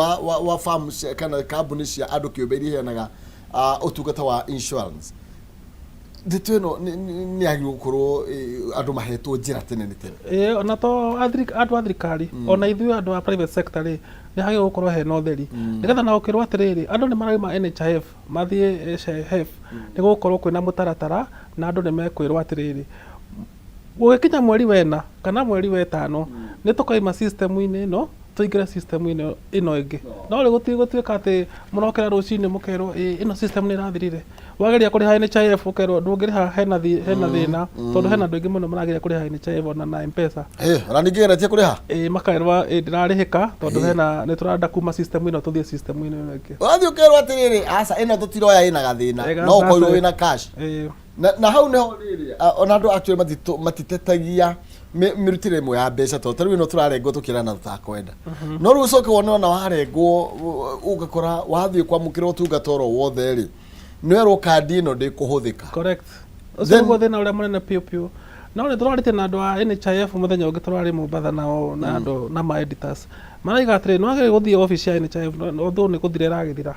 wa farm cia, kana kambuni cia andũ kĩũmbe iria iheanaga ũtungata wa insurance. Ndeto ĩno nĩ yagĩrĩirwo gũkorwo andũ mahetwo njĩra tene nĩ tene. Ĩĩ, ona to andũ a thirikari, ona ithuĩ andũ a private sector rĩ, nĩ hagĩrĩirwo gũkorwo hena ũtheri. Nĩgetha na ũkĩrwo atĩrĩrĩ, andũ nĩ marauma NHIF mathiĩ SHIF, nĩ gũgũkorwo kwĩna mũtaratara na andũ nĩ mekwĩrwo atĩrĩrĩ, gũgĩkinya mweri wena kana mweri wetano, nĩ tũkaima system-inĩ ĩno tũingĩre system-inĩ ĩno ĩngĩ. No rĩu gũtigũtuĩka atĩ mũrokĩra rũcinĩ mũkerwo ĩ ĩno system nĩ ĩrathirire. Wageria kũrĩha NHIF ũkerwo ndũngĩrĩha hena hena thĩna, tondũ hena andũ aingĩ mũno marageria kũrĩha NHIF ona na M-Pesa. Ona ningĩ geretie kũrĩha? Ĩ, makerwo ĩ ndĩrarĩhĩka tondũ hena nĩ tũrenda kuma system ĩno tũthiĩ system ĩno ĩngĩ. Ũrathiĩ ũkerwo atĩrĩrĩ, aca ĩno tũtiroya ĩna gathĩna, no ũkorirwo wĩna cash. Na hau nĩho rĩrĩ, ona andũ actually matitetagia mĩrutĩre ĩmwe ya mbeca, tondũ ta rĩu ĩno tũrarengwo tũkĩrana tũtakwenda. No rĩu ũcoke wone ona warengwo ũgakora wathiĩ kwamũkĩra ũtungata oro wothe rĩ, nĩwerwo kandi ĩno ndĩkũhũthĩka. Correct. Ũcio nĩguo thĩna ũrĩa mũnene piũ piũ. No nĩ tũrarĩtie na andũ a NHIF mũthenya ũngĩ tũrarĩ Mombatha nao na andũ na ma editors. Maraiga atĩrĩrĩ, nĩ wagĩrĩirwo gũthiĩ obici ya NHIF, although nĩ gũthira ĩragĩthira.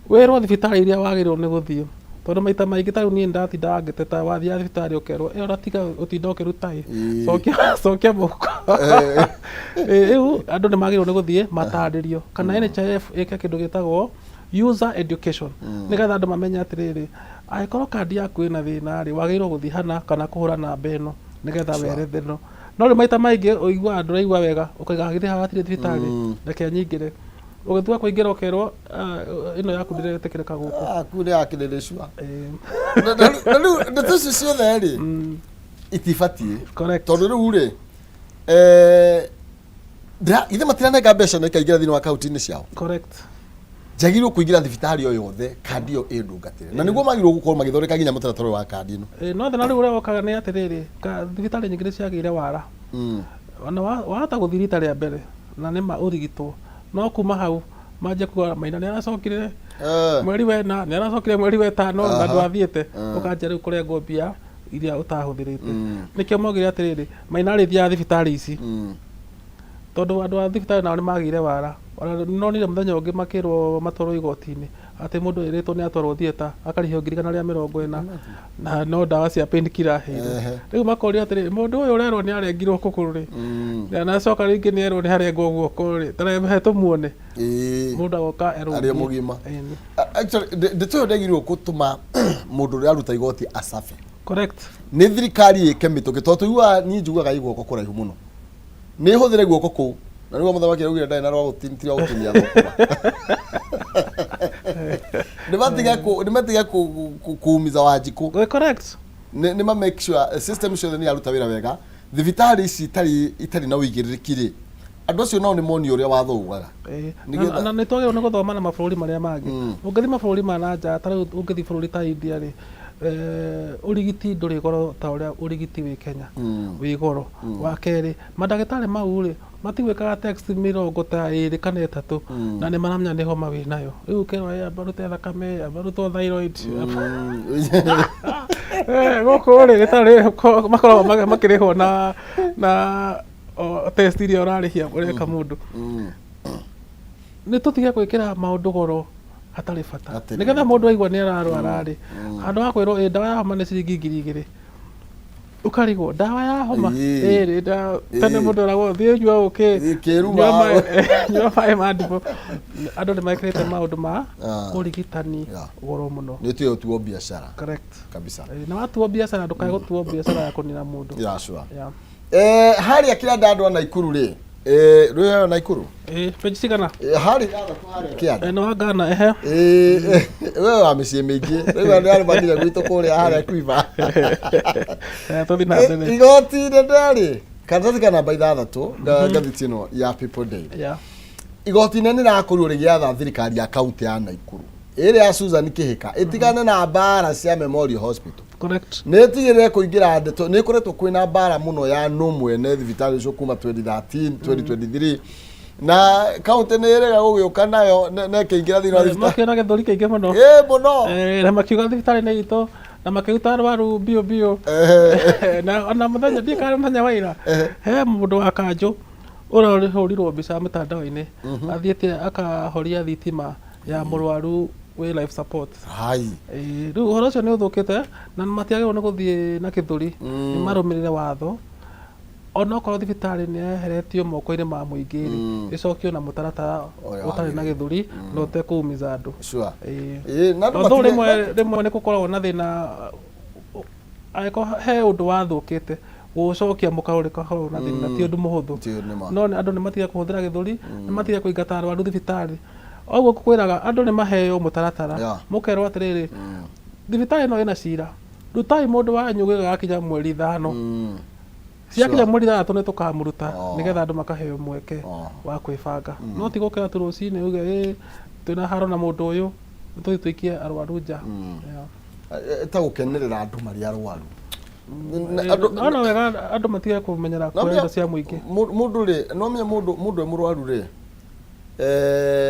Wĩrwo thibitarĩ iria wagĩrĩirwo nĩ gũthiĩ. Tondũ maita maingĩ ta rĩu niĩ nĩndatindaga ngĩteta, wathiaga thibitarĩ ũkerwo ĩ ona tiga gũtinda ũkĩruta ĩ, cokia cokia mũhuko. Rĩu andũ nĩ magĩrĩirwo nĩ gũthiĩ matarĩrio kana NHIF ĩke kĩndũ gĩtagwo user education, nĩgetha andũ mamenye atĩrĩrĩ, angĩkorwo kandi yaku ĩna thĩna rĩ, wagĩrĩirwo gũthiĩ hana kana kũhũra namba ĩno nĩgetha weretherwo. No rĩu maita maingĩ ũiguaga ndũraigua wega, ũkaiga githĩ haha hatirĩ thibitarĩ, reke nyingĩre. Ũgĩtua kũingĩra ũkerwo ĩno yaku ndĩretĩkĩrĩka gũkũ. Aku nĩ yakĩrĩrĩcua. Na rĩu ndeto icio ciothe rĩ, itibatiĩ. Correct. Tondũ rĩu rĩ, ithe matiranenga mbeca na ikaingĩra thĩinĩ wa akaunti-inĩ ciao. Correct. Njagĩrĩirwo kũingĩra thibitarĩ o yothe kandi ĩyo ĩndungatĩre. Na nĩguo magĩrĩirwo gũkorwo magĩthondeka nginya mũtaratara ũyũ wa kandi ĩno. No thĩna rĩu ũrĩa wokaga nĩ atĩrĩrĩ, thibitarĩ nyingĩ nĩ ciagĩire wara. Ona wahota gũthiĩ rita rĩa mbere na nĩ ma ũrigitwo, no kuma hau manjie kuga Maina nĩ aracokire mweri wena, nĩ aracokire mweri wetano na ndwathiĩte, ũkanjia rĩu kũrengwo mbia iria ũtahũthĩrĩte. Nĩkĩo maugire atĩrĩrĩ, Maina arĩthiaga thibitarĩ ici, tondũ andũ a thibitarĩ nao nĩ magĩire wara. Ona nĩ nonire mũthenya ũngĩ makĩrwo matwarwo igoti-inĩ atĩ mũndũ erĩtwo nĩ atwarwo theatre akarĩhio 140,000 na no ndawa cia pain killer aheirwo. Rĩu makorio atĩrĩrĩ, mũndũ ũyũ ũrerwo nĩ arengirwo kũgũrũ rĩ, na acoka rĩngĩ nĩ erwo nĩ arengwo guoko rĩ, ta rehe tũmuone. Mũndũ agoka erwo Arĩ mũgima. Actually, ndeto ĩyo ndĩagĩrĩirwo gũtũma mũndũ ũrĩa aruta igoti acabe. Correct. Nĩ thirikari ĩke mĩtũkĩ, tondũ tũiguaga, niĩ njiguaga ĩ guoko kũraihu mũno. Nĩ hũthĩre guoko kũu. Na nĩguo mũthamaki araugire ndarĩ na rwa gũtinia gũtinia thũkũma. Nĩ matige kũ nĩ matige kuumiza Wanjikũ. Correct. Nĩ ma make sure system ciothe nĩ iraruta wĩra wega. Thibitarĩ ici itarĩ na ũigĩrĩrĩki rĩ, andũ acio nao nĩ monio ũrĩa watho ugaga. Na nĩ twagĩrĩirwo nĩ gũthoma na mabũrũri marĩa mangĩ. Ũngĩthiĩ mabũrũri ma na nja, ta rĩu ũngĩthiĩ bũrũri ta India rĩ, ũrigiti ndũrĩ goro ta ũrĩa ũrigiti wĩ Kenya wĩ goro. Wa kerĩ, mandagĩtarĩ mau rĩ, matigwĩkaga test mĩrongo ta ĩrĩ kana ĩtatũ na nĩ maramenya nĩ homa wĩ nayo. Rĩu ũkerwo amba ũrute thakame, amba ũrutwo thyroid. Gũkũ rĩ, nĩ tarĩ makoragwo makĩrĩhwo na test iria ũrarĩhia ũreka mũndũ. Nĩ tũtige gwĩkĩra maũndũ goro hatarĩ bata. Nĩgetha mũndũ aigua nĩ ararwara rĩ, handũ ha kwĩrwo ĩ ndawa ya homa nĩ ciringi 2000. Ũkarigwo ndawa ya homa. Ĩĩ. Ĩĩ, tene Ĩĩ. mũndũ eragwo thiĩ nyua ũkĩ. Ĩĩ, kĩruma. Nyua maĩ ma ndimũ. Andũ nĩ mekĩrĩte maũndũ ma ũrigitani goro mũno. Nĩ tuge gũtuo biacara. Correct. Kabisa. Ĩĩ, na watuo biacara ndũkae gũtuo biacara ya kũnina mũndũ. Yeah, sure. Yeah. Harĩa kĩanda andũ a Naikuru rĩ, rwĩyo Naikuru. Ĩĩ, page cigana? Harĩa ithathatũ harĩa kĩanda. Nĩ wa Ghana, ehe. We wa mĩciĩ mĩingĩ rĩu andũ arĩa makinya gwitũ kũrĩa harĩa Quiver. Tũthiĩ na mbere. Igoti inene rĩ, karatathi ka namba 6 ngathĩti ĩno ya People Daily. Igoti inene rĩrakorirwo rĩgĩatha thirikari ya kaunti ya Naikuru ĩrĩa ya Susan Kĩhĩka ĩtigane na mbara cia Memorial Hospital. Correct. Nĩ ĩtigĩrĩre kũingĩra ndeto nĩ ĩkoretwo kwĩna mbara mũno ya nũ mwene thibitarĩ ũcio kuma 2013 2023 na kaunti nĩ ĩrega gũgĩũka nayo na ĩkĩingĩra thĩinĩ wa thibitarĩ. Makĩona gĩthũri kĩingĩ mũno. Ĩ mũno. Na makiuga thibitarĩ nĩ itũ na makĩruta arwaru biũ biũ. Na ona mũthenya ndiĩ kana mũthenya wa ira he mũndũ wa kanjũ ũrĩa ũhũrirwo mbica mĩtandao-inĩ athiĩte akahoria thitima ya mũrwaru wĩ life support. Hai. Rĩu ũhoro ũcio nĩ ũthũkĩte na matiagĩrĩirwo nĩ gũthiĩ na kĩthũri, nĩ marũmĩrĩre watho onokorwo thibitarĩ nĩ yeheretio moko-inĩ ma mũingĩ rĩ, ĩcokio na mũtaratara Ũrĩa ũtarĩ na wagĩrĩire. gĩthũri na ũtekũumiza andũ. Sure. Ĩĩ. Ĩĩ, na andũ Although matige- rĩmwe rĩmwe nĩ gũkoragwo na thĩna, angĩkorwo he ũndũ wathũkĩte gũcokia mũkaro rĩkoragwo na thĩna, ti ũndũ mũhũthũ. Ti nĩ ma. No andũ nĩ matige kũhũthĩra gĩthũri, nĩ matige kũingata arwaru thibitarĩ. Oguo ngũkwĩraga andũ nĩ maheo mũtaratara, mũkerwo atĩrĩrĩ, thibitarĩ ĩno ĩna cira, rutai mũndũ wanyu gĩgakinya mweri 5. Ciakinya mweri 6 nĩ tũkamũruta, nĩgetha andũ makaheo mweke wa kwĩbanga. No ti gũkĩra tu rũcinĩ uge ĩ twĩna haro na mũndũ ũyũ, nĩ tũthiĩ tũikie arwaru nja. Yeah. Ta gũkenerera andũ marĩ arwaru. No no wega andũ matige kũmenyera kuoya indo cia mũingĩ. Mũndũ rĩ, no menye mũndũ mũndũ e mũrwaru rĩ,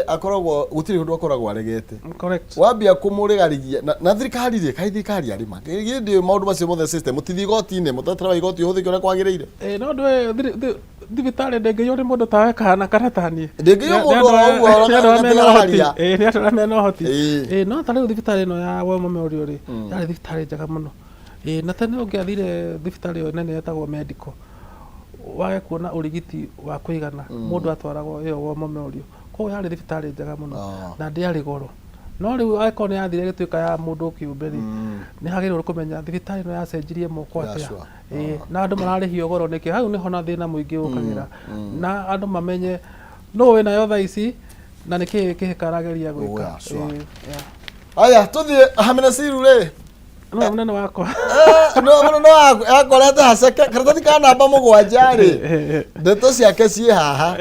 akoragwo gũtirĩ ũndũ akoragwo aregete. Correct. Wambia kũmũrĩgarigia na thirikari rĩ, kaĩ thirikari arĩma. Gĩndĩ maũndũ macio mothe system, mũtithiĩ igoti-inĩ, mũtaratara wa igoti ũhũthĩke ũrĩa kwagĩrĩire. No ndũĩ thibitarĩ ndĩngĩiywo nĩ mũndũ tawe kana ta niĩ. Ndĩngĩiywo mũndũ oro ũguo Nĩ andũ arĩa mena ũhoti. gatigarharia. Nĩ andũ arĩa mena ũhoti. No ta rĩu thibitarĩ ĩno ya War Memorial rĩ, yarĩ thibitarĩ njega mũno. Na tene ũngĩathire thibitarĩ ĩyo nene yetagwo Medical, wage kuona ũrigiti wa kũigana, mũndũ atwaragwo ĩyo War Memorial. Koguo yarĩ thibitarĩ njega mũno na ndĩarĩ goro. No rĩu angĩkorwo nĩ yathire ĩgĩtuĩka ya mũndũ kĩũmbe rĩ, nĩ hagĩrĩirwo kũmenya thibitarĩ ĩno yacenjirie moko atĩa. Na andũ mararĩhio goro nĩkĩ? Hau nĩho na thĩna mũingĩ ũkagĩra. Na andũ mamenye nũ wĩnayo thaa ici na nĩkĩ Kĩhĩka arageria gwĩka. Aya, tũthiĩ Ahmed Nassir rĩ. No mũnene wakwa. No mũnene waku akorete haceke karatathi ka namba 7 rĩ, ndeto ciake ciĩ haha.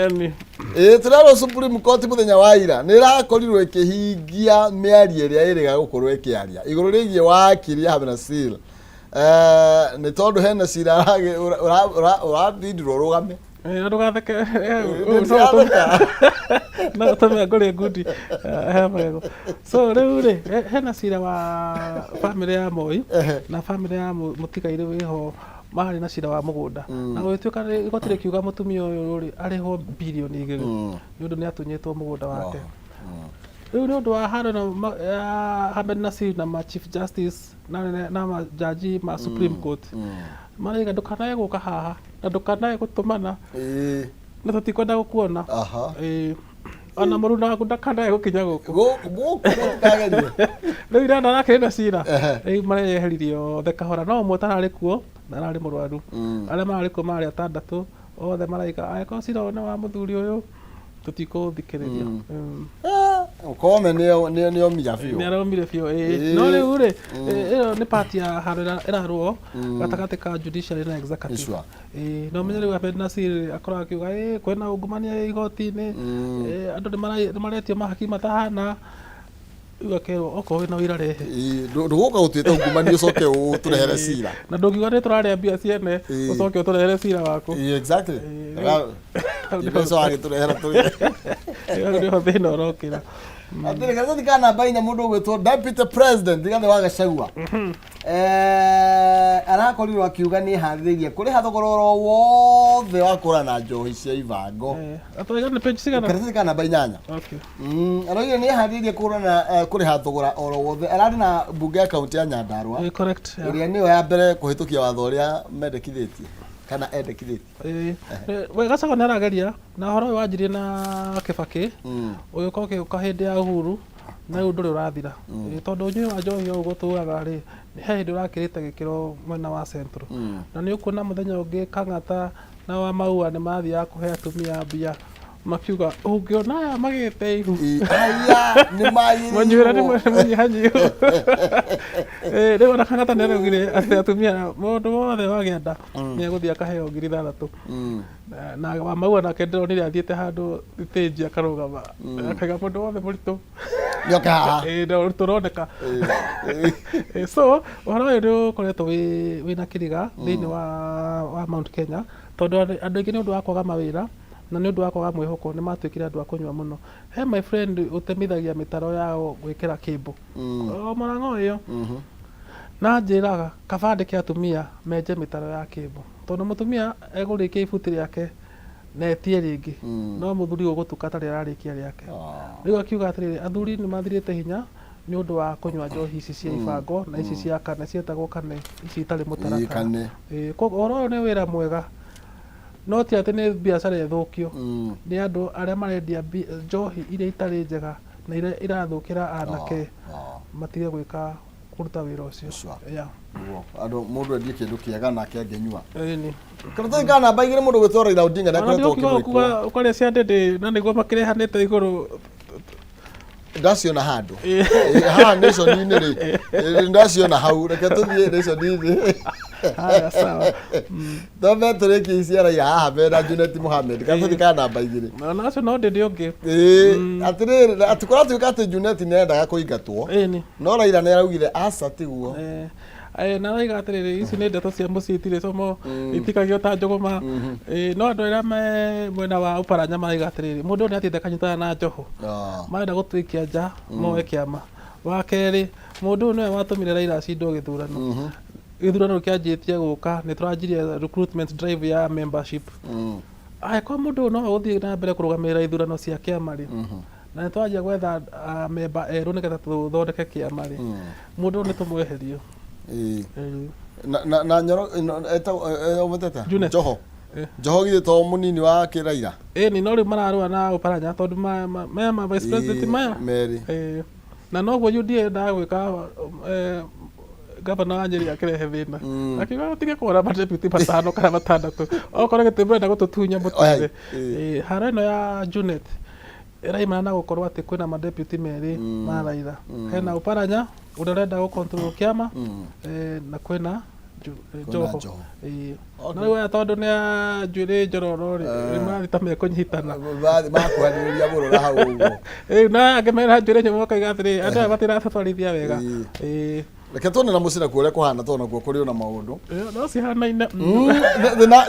Tũrerwo Supreme Court mũthenya wa ira nĩ ĩrakorirwo ĩkĩhingia mĩario ĩrĩa ĩrĩga gũkorwo ĩkĩaria igũrũ rĩgiĩ wakiri Ahmed Nassir. Nĩ tondũ hena cira ũrabindirwo ũrũgame. Na ndũgatheke. No ũtũme ngũrĩe ngundi he magego. So rĩu rĩ, hena cira wa bamĩrĩ ya Moi na bamĩrĩ ya mũtigairĩ wĩho marĩ na cira wa mũgũnda. Na gũgĩtuĩka igoti rĩkiuga mũtumia ũyũ rĩ arĩhwo birioni 2 nĩ ũndũ nĩ atunyĩtwo mũgũnda wake. Rĩu nĩ ũndũ wa haro ĩno ya Ahmed Nassir na ma Chief Justice na majaji ma Supreme Court maraiga ndũkanae gũka haha na ndũkanae gũtũmana na tũtikwenda gũkuona. Ona mũruna waku ndakanae gũkinya gũkũ. Rĩu ira arakĩrĩ na cira rĩu mareyeheririe othe kahora, no ũmwe ũtararĩ kuo na ararĩ mũrwaru. Arĩa mararĩ kuo mararĩ 6 othe maraiga angĩkorwo cira ũyũ nĩ wa mũthuri ũyũ tũtikũthikĩrĩria. Kome nĩ omira biũ. Nĩ aromire biũ. No rĩu rĩ, ĩyo nĩ part ya haro ĩrarũo gatagatĩ ka judiciary na executive. No menye rĩu Ahmed Nassir akoragwo akiuga kwĩna ungumania igoti-inĩ, andũ nĩ maretio mahaki matahana. Rĩu akerwo okorwo wĩna ũira rehe. Ndũgũka gũtuĩte ungumania ũcoke ũtũrehere cira. Na ndũngiuga nĩ tũrarĩa mbia ciene ũcoke ũtũrehere cira waku. Exactly. Mbeca wagĩtũrehera tũrĩe. Hau nĩho thĩna ũrokĩra. Atĩrĩ, karatathi ka namba inya, mũndũ ũgwĩtwo Deputy President Rigathĩ wa Gachagua arakorirwo akiuga nĩ eharĩrĩirie kũrĩha thogora oro wothe wa kũrana njohi cia ibango. Atwaiga nĩ page cigana? Karatathi ka namba inyanya. Okay. Araugire nĩ eharĩrĩirie kũrana kũrĩha thogora oro wothe. Ararĩ na mbunge ya kaunti ya Nyandarua Correct. Yeah. ĩrĩa nĩyo ya mbere kũhĩtũkia watho ũrĩa mendekithĩtie kana endekithĩtie. We Gachagua nĩ arageria na ũhoro ũyũ wanjirie na Kĩbakĩ, ũgĩũka ũgĩũka hĩndĩ ya Uhuru, na rĩu ndũrĩ ũrathira. Tondũ ũnyui wa njohi o ũguo tugaga rĩ, he hĩndĩ ũrakĩrĩte gĩkĩro mwena wa Central. Na nĩ ũkuona mũthenya ũngĩ Kang'ata na wa Maua nĩ mathiaga kũhe atumia mbia, makiuga ũngĩona aya magĩte ihu. Aya nĩ Manyuĩra nĩ magĩrĩirwo. Mũnyihanyihu. Rĩu ona Kang'ata nĩ araugire atĩ atumia, mũndũ wothe wagĩa nda nĩ egũthiĩ akaheo 6,000. Na wa Maua nake ndĩronire athiĩte handũ thitĩnji akarũgama, akaiga mũndũ wothe mũritũ Nĩoke haha. Na ũritũ ũroneka. So ũhoro ũyũ nĩ ũkoretwo wĩna kĩriga thĩinĩ wa Mount Kenya, tondũ andũ aingĩ nĩ ũndũ wa kwaga mawĩra na nĩ ũndũ wa kwaga mwĩhoko nĩ matuĩkire andũ a kũnyua mũno. He my friend ũtemithagia mĩtaro ya gwĩkĩra kĩmbũ o Mũrang'o ĩyo, na njĩraga kaba andĩke atumia menje mĩtaro ya kĩmbũ, tondũ mũtumia egũrĩkia ibuti rĩake na etie rĩngĩ, no mũthuri ũgũtuka atarĩ ararĩkia rĩake. Rĩu akiuga atĩrĩrĩ, athuri nĩ mathirĩte hinya nĩ ũndũ wa kũnyua njohi ici cia ibango na ici cia kane, cietagwo kane, ici itarĩ mũtaratara. Kane. Koguo ũhoro ũyũ nĩ wĩra mwega, no ti atĩ nĩ biacara ĩthũkio nĩ andũ arĩa marendia njohi iria itarĩ njega na iria irathũkĩra anake, matige gwĩka kũruta wĩra ũcio. Sure. Nĩguo. Andũ mũndũ endie kĩndũ kĩega nake angĩnyua. Ĩni. Karatathi ka namba igĩrĩ, mũndũ gwĩtwo Raila Odinga Ona nĩakoretwo ndĩũkiuga akĩmwĩkwo. kuga ũkarĩa cia ndĩndĩ na nĩguo makĩrehanĩte igũrũ. Ndaciona handũ. Haha Nation-inĩ rĩ, ndaciona hau, reke tũthiĩ Nation-inĩ. Haya, sawa. Twambe tũrĩkie ici cia Raila haha mena Junet Mohamed. Karatathi ka namba igĩrĩ. Ona acio no ndĩndĩ ũngĩ. Atĩrĩrĩ, atĩ kũratuĩka atĩ Junet nĩarendaga kũingatwo, Ĩni. no Raila nĩaraugire aca tiguo. Na araiga atĩrĩrĩ, ici nĩ ndeto cia mũciĩ, itirĩ como, itikagio ta njũgũma. No andũ arĩa me mwena wa Ũparanya maraiga atĩrĩrĩ, mũndũ ũyũ nĩathiĩte akanyitana na Joho, marenda gũtũikia nja moe kĩama. Wa kerĩ, mũndũ ũyũ nĩwe watũmire Raila acindwo gĩthurano. Gĩthurano kĩanjĩtie gũka, nĩ tũranjirie recruitment drive ya membership. Angĩkorwo mũndũ ũyũ nowe ũgũthiĩ na mbere kũrũgamĩrĩra ithurano cia kĩama rĩ, na nĩ twanjia gwetha memba erũ nĩgetha tũthondeke kĩama rĩ, mũndũ ũyũ nĩ tũmweherie. Na Nyoro etagwo ũmwĩtete? Junet. Joho. Joho githĩ to mũnini wa kĩraira? Ĩni, no rĩu mararũa na Ũparanya tondũ maya ma vice president maya merĩ. Na noguo UDA yendaga gwĩka, gavana wa Nyeri akĩrehe thĩna, akiuga gũtige kuona madeputy matano kana matandatũ, okorwo gĩtĩ mũrenda gũtũtunya mũtige. Haro ĩno ya Junet ĩraimana na gũkorwo atĩ kwĩna madeputy merĩ ma Raila, hena Ũparanya ũrĩa ũrenda gũ control kĩama, na kwĩna Joho. Joho. No rĩu aya tondũ nĩ a njuĩrĩ njororo rĩ, nĩ marathiĩ ta mekũnyitana. Makuhanĩrĩria mũno na hau ũguo. Na angĩ mena njuĩrĩ nyũmũ makauga atĩrĩ, andũ aya matiratũtwarithia wega. Reke tuone na mũciĩ nakuo ũrĩa kũhana, tondũ nakuo kũrĩ ona maũndũ. No cihanaine.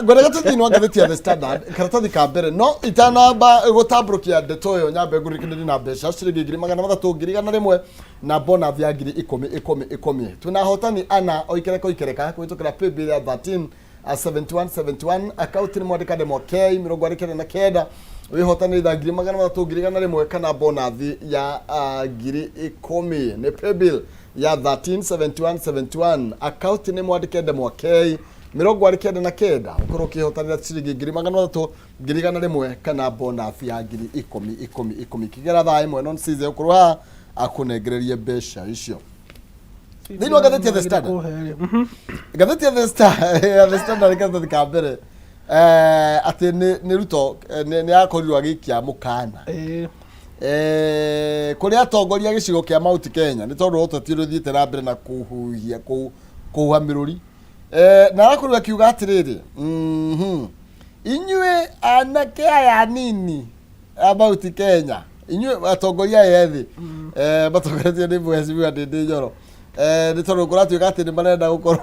Ngwendaga tũthiĩ thĩinĩ wa ngathĩti ya The Standard, karatathi ka mbere, no itanamba gũtambũrũkia ndeto ĩyo, nyambe ngũririkanie na mbeca ciringi 300,000, 100,000 na bonus ya 10,000 ikũmi ikũmi. Twĩna ahotani ana o ikereka o ikereka kũhĩtũkĩra paybill ya 13 71 71, akaunti nĩ mwandĩka ndemwa K 49, wĩhotanĩre itha 300,000, 100,000 kana bonus ya 10,000. Nĩ paybill ya 13 71 71, akaunti nĩ mwandĩke ndemwa K 99, ũkorwo ũkĩhotanĩra ciringi 300,000, 100,000 kana bonus ya 10,000 ikũmi ikũmi. Kĩgera thaa ĩmwe non size ũkorwo haha akũnengererie mbeca icio. Thĩinĩ wa ngathĩti ya The Standard, ngathĩti ya The Star, ya The Standard, karatathi ka mbere, atĩ nĩ Ruto nĩ akorirwo agĩikia mũkana kũrĩ atongoria gĩcigo kĩa Mount Kenya nĩ tondũ ũteti ũrĩa ũthiĩte na mbere na kũhuhia kũhuha mĩrũri, na arakorirwo akiuga atĩrĩrĩ, inyuĩ anake aya anini a Mount Kenya, inyuĩ atongoria aya ethĩ matongoretio nĩ Mheshimiwa Ndindi Nyoro, nĩ tondũ kũratuĩka atĩ nĩ marenda gũkorwo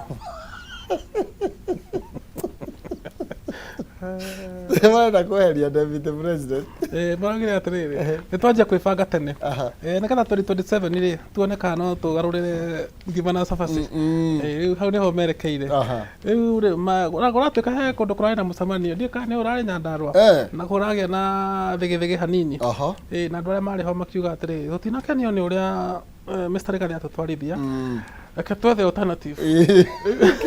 Marenda kweheria deputy president. Maraugire atĩrĩrĩ, nĩ twanjia kwĩbanga tene. Nĩgetha 2027 rĩ, tuone kana no tũgarũrĩre ngima na cabaci. Rĩu hau nĩho merekeire. Rĩu rĩ, kũratuĩka he kũndũ kũrarĩ na mũcemanio, ndiũĩ kana nĩ ũrarĩ Nyandarũa, na kũragĩa na thĩgĩthĩgĩ hanini. Na andũ arĩa marĩ ho makiuga atĩrĩrĩ, tũtinakenio nĩ ũrĩa Mr. Rigathi atũtwarithia, reke twethe alternative.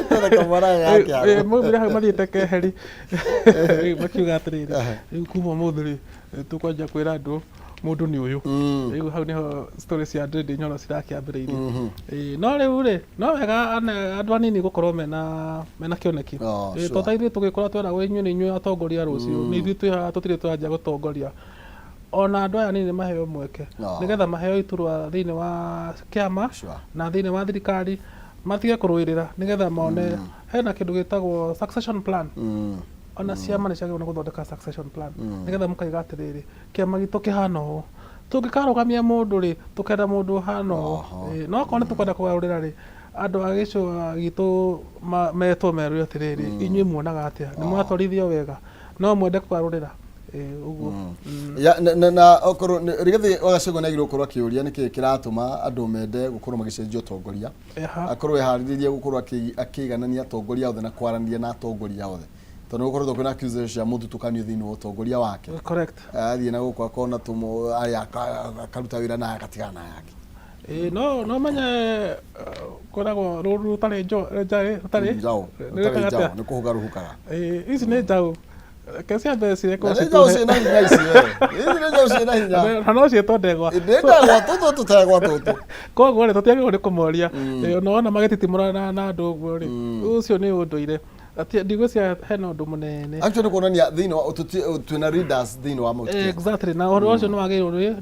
Twethe kamwana ga kĩaro. Maumire hau mathiĩte keheri. Rĩu makiuga atĩrĩrĩ, rĩu kuma ũmũthĩ rĩ, tũkwanjia kwĩra andũ mũndũ nĩ ũyũ. Rĩu hau nĩho story cia Ndindi Nyoro cirakĩambĩrĩirie. No rĩu rĩ, no wega andũ anini gũkorwo mena kĩoneki. To ta ithuĩ tũgĩkũra tweragwo inyuĩ nĩ inyuĩ atongoria a rũciũ, nĩ ithuĩ twĩ haha tũtirĩ twanjia gũtongoria. Ona andũ aya anini maheo mweke nĩgetha maheo iturwa thĩinĩ wa kĩama na thĩinĩ wa thirikari, matige kũrũĩrĩra nĩgetha mone hena kĩndũ gĩtagwo succession plan. Ona ciama nĩ ciagĩrĩirwo nĩ gũthondeka succession plan nĩgetha mũkaiga atĩrĩrĩ, kĩama gitũ kĩhana ũũ, tũngĩkarũgamia mũndũ rĩ, tũkenda mũndũ ũhana ũũ. No okorwo nĩ tũkwenda kũgarũrĩra rĩ, andũ a gĩcũa gitũ metwo merwo atĩrĩrĩ, inyuĩ muonaga atĩa, nĩ mũratwarithio wega, no mwende kũgarũrĩra? Ũguo. Ya, na okorwo Rigathi wa Gachagua nĩ agĩrĩirwo gũkorwo akĩũria nĩkĩ kĩratũma andũ mende gũkorwo magĩcenjia ũtongoria, akorwo eharĩrĩrie gũkorwo akĩiganania atongoria othe na kwaranĩria na atongoria othe, tondũ nĩ gũkoretwo kwĩna accusation cia mũthutũkanio thĩinĩ wa ũtongoria wake. Athiĩ na gũkũ akona tũmũ aya akaruta wĩra na agatigana na yake. Ĩĩ, no menye kwĩragwo rũru rũtarĩ njaũ rũtarĩ njaũ nĩ rũtarĩ rwĩkaga njaũ atĩa? Nĩ kũhuka rũhukaga. Ĩĩ, ici nĩ njaũ, reke ciambe cirekwo. Na nĩ njaũ ciĩna hinya ici we. Ici nĩ njaũ ciĩna hinya. Na no ciĩtwo ndegwa. Nĩ ndegwa, tũtũ tũtegwa tũtũ. Koguo rĩ, tũtiagĩrĩirwo nĩ kũmoria. Ona wona magĩtitimũrana na andũ ũguo rĩ, ũcio nĩ ũndũire. Ndigwĩciria hena ũndũ mũnene. Actually kuonania thĩinĩ wa twĩna leaders thĩinĩ wa Mount Kenya. Exactly, na ũhoro ũcio nĩ wagĩrĩirwo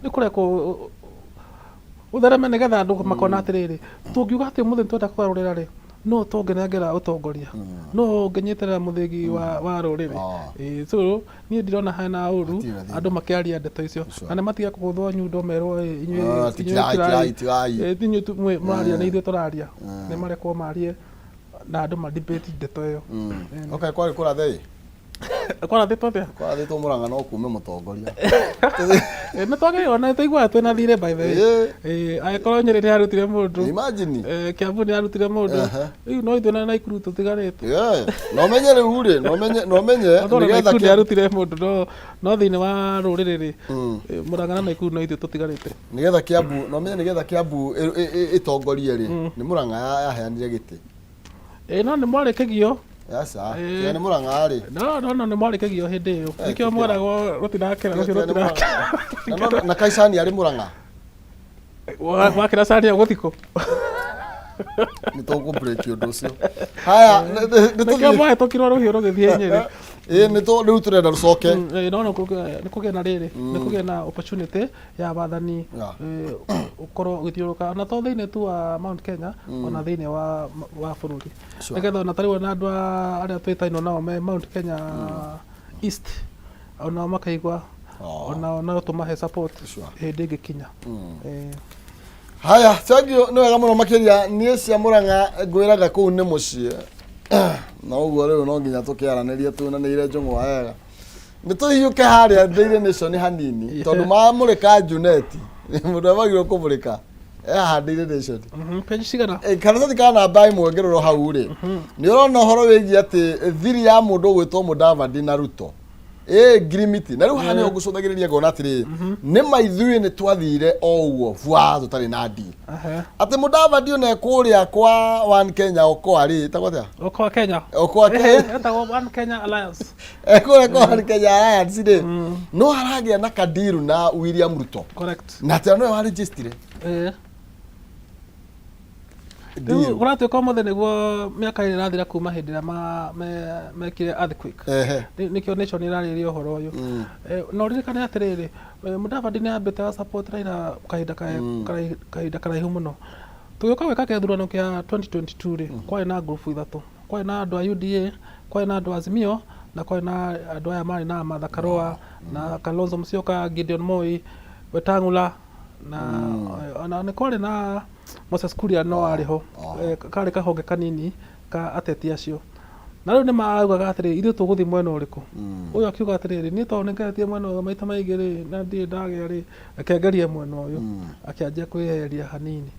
nĩ kũrekwo ũthereme nĩgetha andũ makona atĩrĩrĩ, tũngiuga atĩ ũmũthĩ nĩtwenda kũgarũrĩra rĩ, nũ tũngĩnengera ũtongoria, nũ ũngĩnyitĩrĩra mũthĩgi wa rũrĩrĩ? Ĩĩ, so niĩ ndirona hena ũru Hatirĩ na thĩna. Andũ makĩaria ndeto icio. Na nĩ matige kũgũthwo nyundo merwo, "Ĩ, inyuĩ Tigai, inyuĩ tigai, tigai." Ĩ, inyuĩ mũraria nĩ ithuĩ tũraria. Nĩ marekwo marie na andũ ma debate ndeto ĩyo. Okay, kwarĩ kũrathe ĩ. Kwarathĩtwo atĩa? Kwarathĩtwo Mũrang'a no kume mũtongoria. Nĩ twagĩrĩirwo na tũiguaga twĩna thirĩ, by the way. Angĩkorwo Nyĩrĩ nĩ yarutire mũndũ, Imagine. Kiambu nĩ yarutire mũndũ, rĩu no ithuĩ na Naikuru tũtigarĩte. Yeah. Na ũmenye rĩu rĩ, na ũmenye Tondũ ona nĩgetha Naikuru nĩ yarutire mũndũ, no thĩinĩ wa rũrĩrĩ rĩ, Mũrang'a na Naikuru no ithuĩ tũtigarĩte. Nĩgetha Kiambu, na ũmenye nĩgetha Kiambu ĩtongorie rĩ, nĩ Mũrang'a yaheanire gĩtĩ. Ĩ, no nĩ mwarĩ kĩgio. Aca, tiga nĩ Mũrang'a rĩ. No nĩ mwarĩ kĩgio hĩndĩ ĩyo. Nĩkĩo Tikĩra. mweragwo rũtirakĩra, rũcio Tiga nĩ rũtirakĩra. Mũrang'a. Na Kaicani arĩ Mũrang'a. Wakĩra cani gũthikũ. Nĩ tũkũ break ũndũ ũcio. Haya, nĩ Nĩkĩo tũthiĩ. mwahĩtũkirwo rũhiũ rũgĩthiĩ Nyĩrĩ. Ĩ, nĩ tũ rĩu tũrenda rũcoke. No nĩ kũgĩa na rĩrĩ, nĩ kũgĩa na opportunity ya wathani ũkorwo ũgĩthiũrũrũka ona to thĩinĩ tu wa Mount Kenya, ona thĩinĩ wa bũrũri, nĩgetha ona tarĩu ona andũ arĩa twĩtainwo nao me Mount Kenya East onao makaigua onao no tũmahe support hĩndĩ ĩngĩkinya. Haya, thank you, nĩ wega mũno makĩria. Niĩ cia Mũrang'a ngwĩraga kũu nĩ mũciĩ, na ũguo rĩu no nginya tũkĩaranĩrie tunanĩire njũng'wa wega. Nĩ tũhiũke harĩa Daily Nation hanini, tondũ mamũrĩka Junet, mũndũ agĩrĩirwo kũmũrĩka haha Daily Nation. Page cigana? Karatathi ka namba 1 ngĩrorwo hau rĩ, nĩ ũrona ũhoro wĩgiĩ atĩ thiri ya mũndũ ũgwĩtwo Mudavadi na Ruto ĩ ngirimiti. Na rĩu haha nĩho ngũcũthagĩrĩria ngona atĩrĩrĩ, nĩ ma ithuĩ nĩ twathire o ũguo bwa tũtarĩ na deal, atĩ Mudavadi ona kũrĩa kwa One Kenya Okoa rĩ, ĩtagwo atĩa? Okoa Kenya. Okoa Kenya. Etagwo One Kenya Alliance. Kũrĩa kwa One Kenya Alliance rĩ, no haragĩa na kadiru na William Ruto. Na atĩ nowe warĩnjĩstire Rĩu kũratuĩka ũmũthĩ nĩguo mĩaka 2 ĩrathira kuma hĩndĩ ĩrĩa mekire earthquake. Nĩkĩo Nation ĩrarĩrĩria ũhoro ũyũ. Na ũririkane atĩrĩrĩ, Mudavadi nĩ ambĩte wa support Raila kahinda karaihu mũno. Tũgĩũka gwĩka gĩthurano kĩa 2022 rĩ, kwarĩ na ngurubu ithatũ. Kwarĩ na andũ a UDA, kwarĩ na andũ a Azimio, na kwarĩ na andũ aya marĩ na Martha Karua na Kalonzo Musyoka, Gideon Moi, Wetang'ula, na ona nĩ kwarĩ na Moses Kuria no arĩ ho. Karĩ kahonge kanini ka ateti acio. Na rĩu nĩ maraugaga atĩrĩrĩ, ithuĩ tũgũthiĩ mwena ũrĩkũ? Ũyũ akiuga atĩrĩrĩ, niĩ tondũ nĩngeretie mwena ũyũ maita maingĩ rĩ, na ndirĩ ndagĩa rĩ, reke ngerie mwena ũyũ. Akĩanjia kwĩyeheria hanini.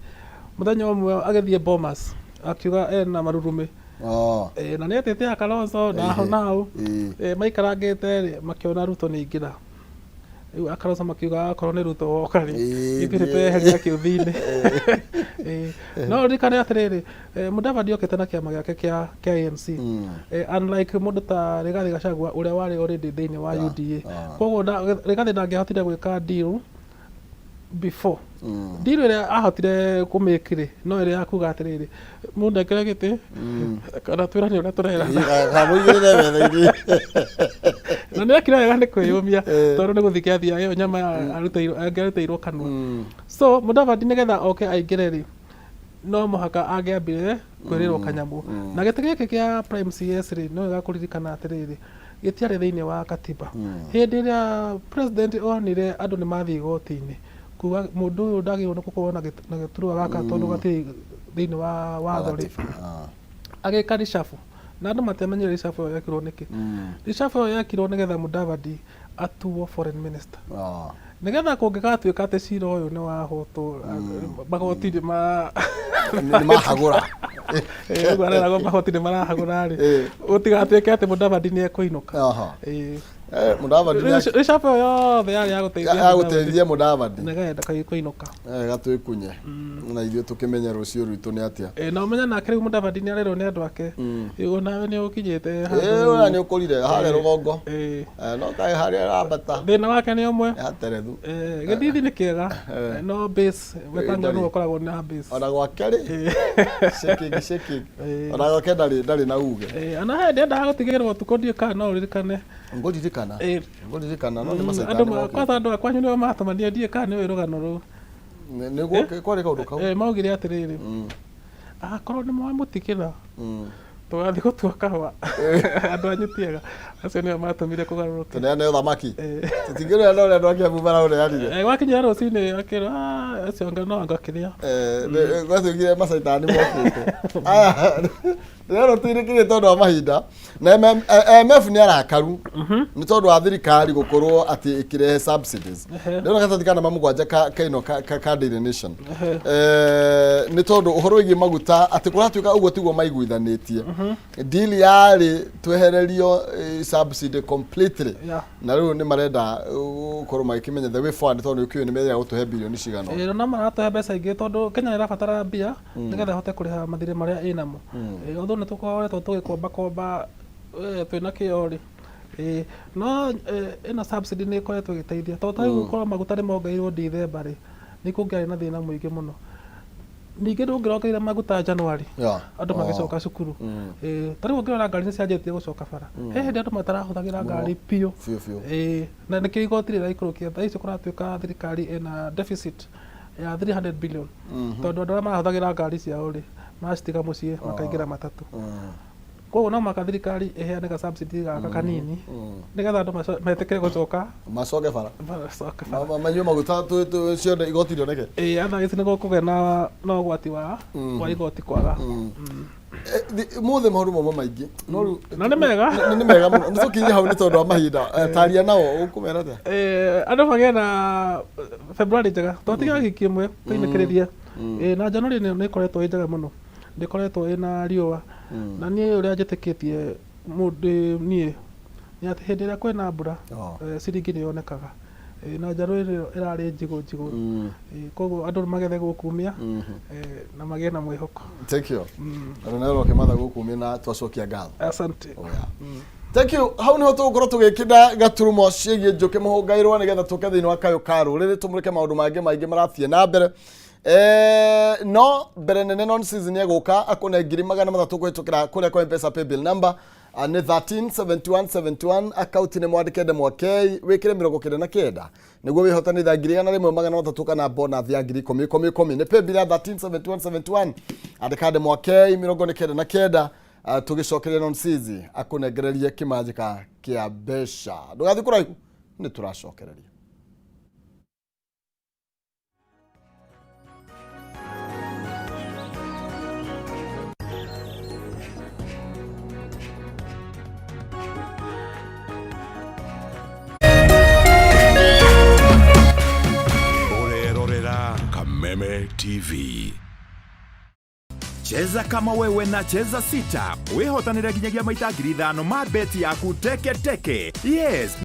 Mũthenya ũmwe agĩthiĩ Bomas, akiuga ena marurumĩ. Oh. Eh, na nĩ etĩte ya Kalonzo na hau na hau. Eh, maikarangĩte rĩ, makĩona Ruto nĩ aingĩra. Rĩu a Kalonzo makiuga akorwo nĩ Ruto woka rĩ, ithuĩ nĩ tweheria kĩũthi-inĩ. Eh, no ũririkane atĩrĩrĩ, eh, Mudavadi okĩte na kĩama gĩake kĩa kĩa ANC. Eh, unlike mũndũ ta Rigathĩ Gachagua ũrĩa warĩ already thĩinĩ wa UDA. Koguo Rigathĩ ndangĩahotire gwĩka deal before. Deal ĩrĩa ahotire kũmake rĩ, no ĩrĩa ya kuga atĩrĩrĩ, mũnengere gĩtĩ kana twĩrane ũrĩa tũrerana. Kamũigĩrĩre metha-inĩ. Na nĩ ekire wega nĩ kwĩyũmia tondũ nĩ gũthiĩ kĩathiaga ĩyo nyama arutĩirwo angĩarutĩirwo kanua. So Mudavadi nĩgetha oke aingĩre rĩ, no mũhaka angĩambire kwĩrĩrwo kanyamũ. Na gĩtĩ gĩkĩ kĩa Prime CS rĩ, nĩ wega kũririkana atĩrĩrĩ, gĩtiarĩ thĩinĩ wa katiba. Hĩndĩ ĩrĩa president onire andũ nĩ mathiĩ igoti-inĩ kuga mũndũ ũyũ ndagĩrĩirwo nĩ gũkorwo na gĩturwa gaka tondũ gatirĩ thĩinĩ wa watho rĩ, agĩka reshuffle. Na andũ matiamenyire reshuffle ĩyo yekirwo nĩkĩ. Reshuffle ĩyo yekirwo nĩgetha Mudavadi atuo foreign minister. Nĩgetha kũngĩgatuĩka atĩ cira ũyũ nĩ wahotwo magoti nĩ ma Nĩ mahagũra. Ũguo areragwo magoti nĩ marahagũra rĩ, gũtigatuĩke atĩ Mudavadi nĩ ekũinũka. Mudavadi nĩ Reshuffle ĩyo yothe yarĩ ya gũteithia ya gũteithia Mudavadi. Nĩgetha ndakae kũinũka. Wega twĩkunye na ithuĩ tũkĩmenye rũciũ rwitũ nĩ atĩa. Na ũmenye nake rĩu Mudavadi nĩ arerwo nĩ andũ ake. Rĩu onawe nĩ ũkinyĩte handũ. Ũrĩa nĩ ũkũrire harĩa rũgongo. No kaĩ harĩa arambata. Thĩna wake nĩ ũmwe. Haterethu. Gĩthithi nĩ kĩega no base Wetangula nĩwe ũkoragwo na base. Ona gwake rĩ shaking shaking. Ona gwake ndarĩ na uge. Ona he ndendaga gũtigĩrwo ũtukũ ndiũĩ kana no ũririkane. Ngũririkana. Ngũririkana no nĩ macaitani mokĩte. Kwanza andũ a kwanyu nĩo matũmania ndiũĩ kana nĩũĩ rũgano rũu. Nĩguo kwarĩ kaũndũ kau. Maugire atĩrĩrĩ, akorwo nĩ mwamũtigĩra tũgathiĩ gũtua kahũa andũ anyu ti ega. Acio nĩo matũmire kũgarũrũke. Tũneane ũthamaki. Tũtingĩrĩa na ũrĩa andũ a Kiambu maraũneanire. Gwakinyĩra rũcinĩ akĩrwo acio anga no anga kĩrĩa. Gwatuĩkire macaitani mokĩte. Aya, ndĩrerwo tũirĩkĩrie tondũ wa mahinda. Na IMF nĩ arakaru nĩ tondũ wa thirikari gũkorwo atĩ ĩkĩrehe subsidies. Ndĩrona karatathi ka namba 7 ka ĩno ka Daily Nation. Nĩ tondũ ũhoro wĩgiĩ maguta atĩ kũratuĩka ũguo tiguo maiguithanĩtie. Deal yarĩ twehererio subsidy completely. Na rĩu nĩ marenda gũkorwo magĩkĩmenya the way forward tondũ nĩ ũkĩũĩ nĩ merĩga gũtũhe birioni cigana ũna. No maratũhe mbeca ingĩ tondũ Kenya nĩ ĩrabatara mbia nĩgetha ĩhote kũrĩha mathirĩ marĩa ĩnamo. Although nĩ tũkoretwo tũgĩkomba komba twĩna kĩo rĩ, no ĩno subsidy nĩ ĩkoretwo ĩgĩteithia tondũ ta rĩu korwo maguta nĩ mongereirwo December rĩ, nĩ kũngĩarĩ na thĩna mũingĩ mũno. Ningĩ ndũngĩrongereire maguta January andũ magĩcoka cukuru. Ta rĩu ũngĩrora ngari nĩ cianjĩtie gũcoka bara. He hĩndĩ andũ matarahũthagĩra ngari biũ. Na nĩkĩo igoti rĩraikũrũkia. Thaa ici kũratuĩka thirikari ĩna deficit ya 300 billion. Tondũ andũ arĩa marahũthagĩra ngari ciao rĩ, maracitiga mũciĩ makaingĩra matatũ. Koguo no mũhaka thirikari ĩheane ga subsidy gaka kanini nĩgetha andũ metĩkĩre gũcoka macoke bara, macoke bara, manyue maguta cione igoti rĩoneke. Ĩĩ, otherwise nĩ gũkũgĩa na ũgwati wa igoti kwaga. Mũthĩ maũndũ mauma maingĩ no rĩu Na nĩ mega. Nĩ mega mũno. Nĩ tũkinye hau nĩ tondũ wa mahinda. Taria nao ũkũmera atĩa? Andũ magĩe na February njega, twatiga wiki ĩmwe tũinĩkĩrĩrie. Na January nĩ ĩkoretwo ĩ njega mũno, ndĩkoretwo ĩna riũa. Na niĩ ũrĩa njĩtĩkĩtie mũndũ niĩ nĩ atĩ hĩndĩ ĩrĩa kwĩna mbura ciringi nĩ yonekaga. Na January ĩyo ĩrarĩ njigũ njigũ. Koguo andũ magethe gũkumia na magĩe na mwĩhoko. Thank you. Rũnero ũkĩmatha gũkumia na twacokia ngatho. Asante. Oh, yeah. Thank you. Hau niho tũgũkorwo tũgĩkĩnda gaturumo ciĩgiĩ njũkĩ mũhũngairwo nĩgetha tũke thĩinĩ wa kayũ ka rũrĩrĩ tũmũrĩke maũndũ mangĩ maingĩ marathiĩ na mbere. No mbere nene non season egũka akũne 300,000 kũhĩtũkĩra kũrĩa kwa M-Pesa paybill number nĩ 137171 akaunti nĩ mwandĩke ndemwa K wĩkĩre 99 nĩguo wĩhotanĩra 1,300 kana bonus ya ngiri ikũmi ikũmi ikũmi. Nĩ paybill ya 137171, andĩka ndemwa K 99, tũgĩcokeria non season akũnengererie kĩmanjĩka kĩa mbeca. Ndũgathiĩ kũraihu, nĩ tũracokereria. Kameme TV. Cheza kama wewe na Cheza Sita wihotanire nginyagia maita 5,000 ma beti yaku teke teke. Yes.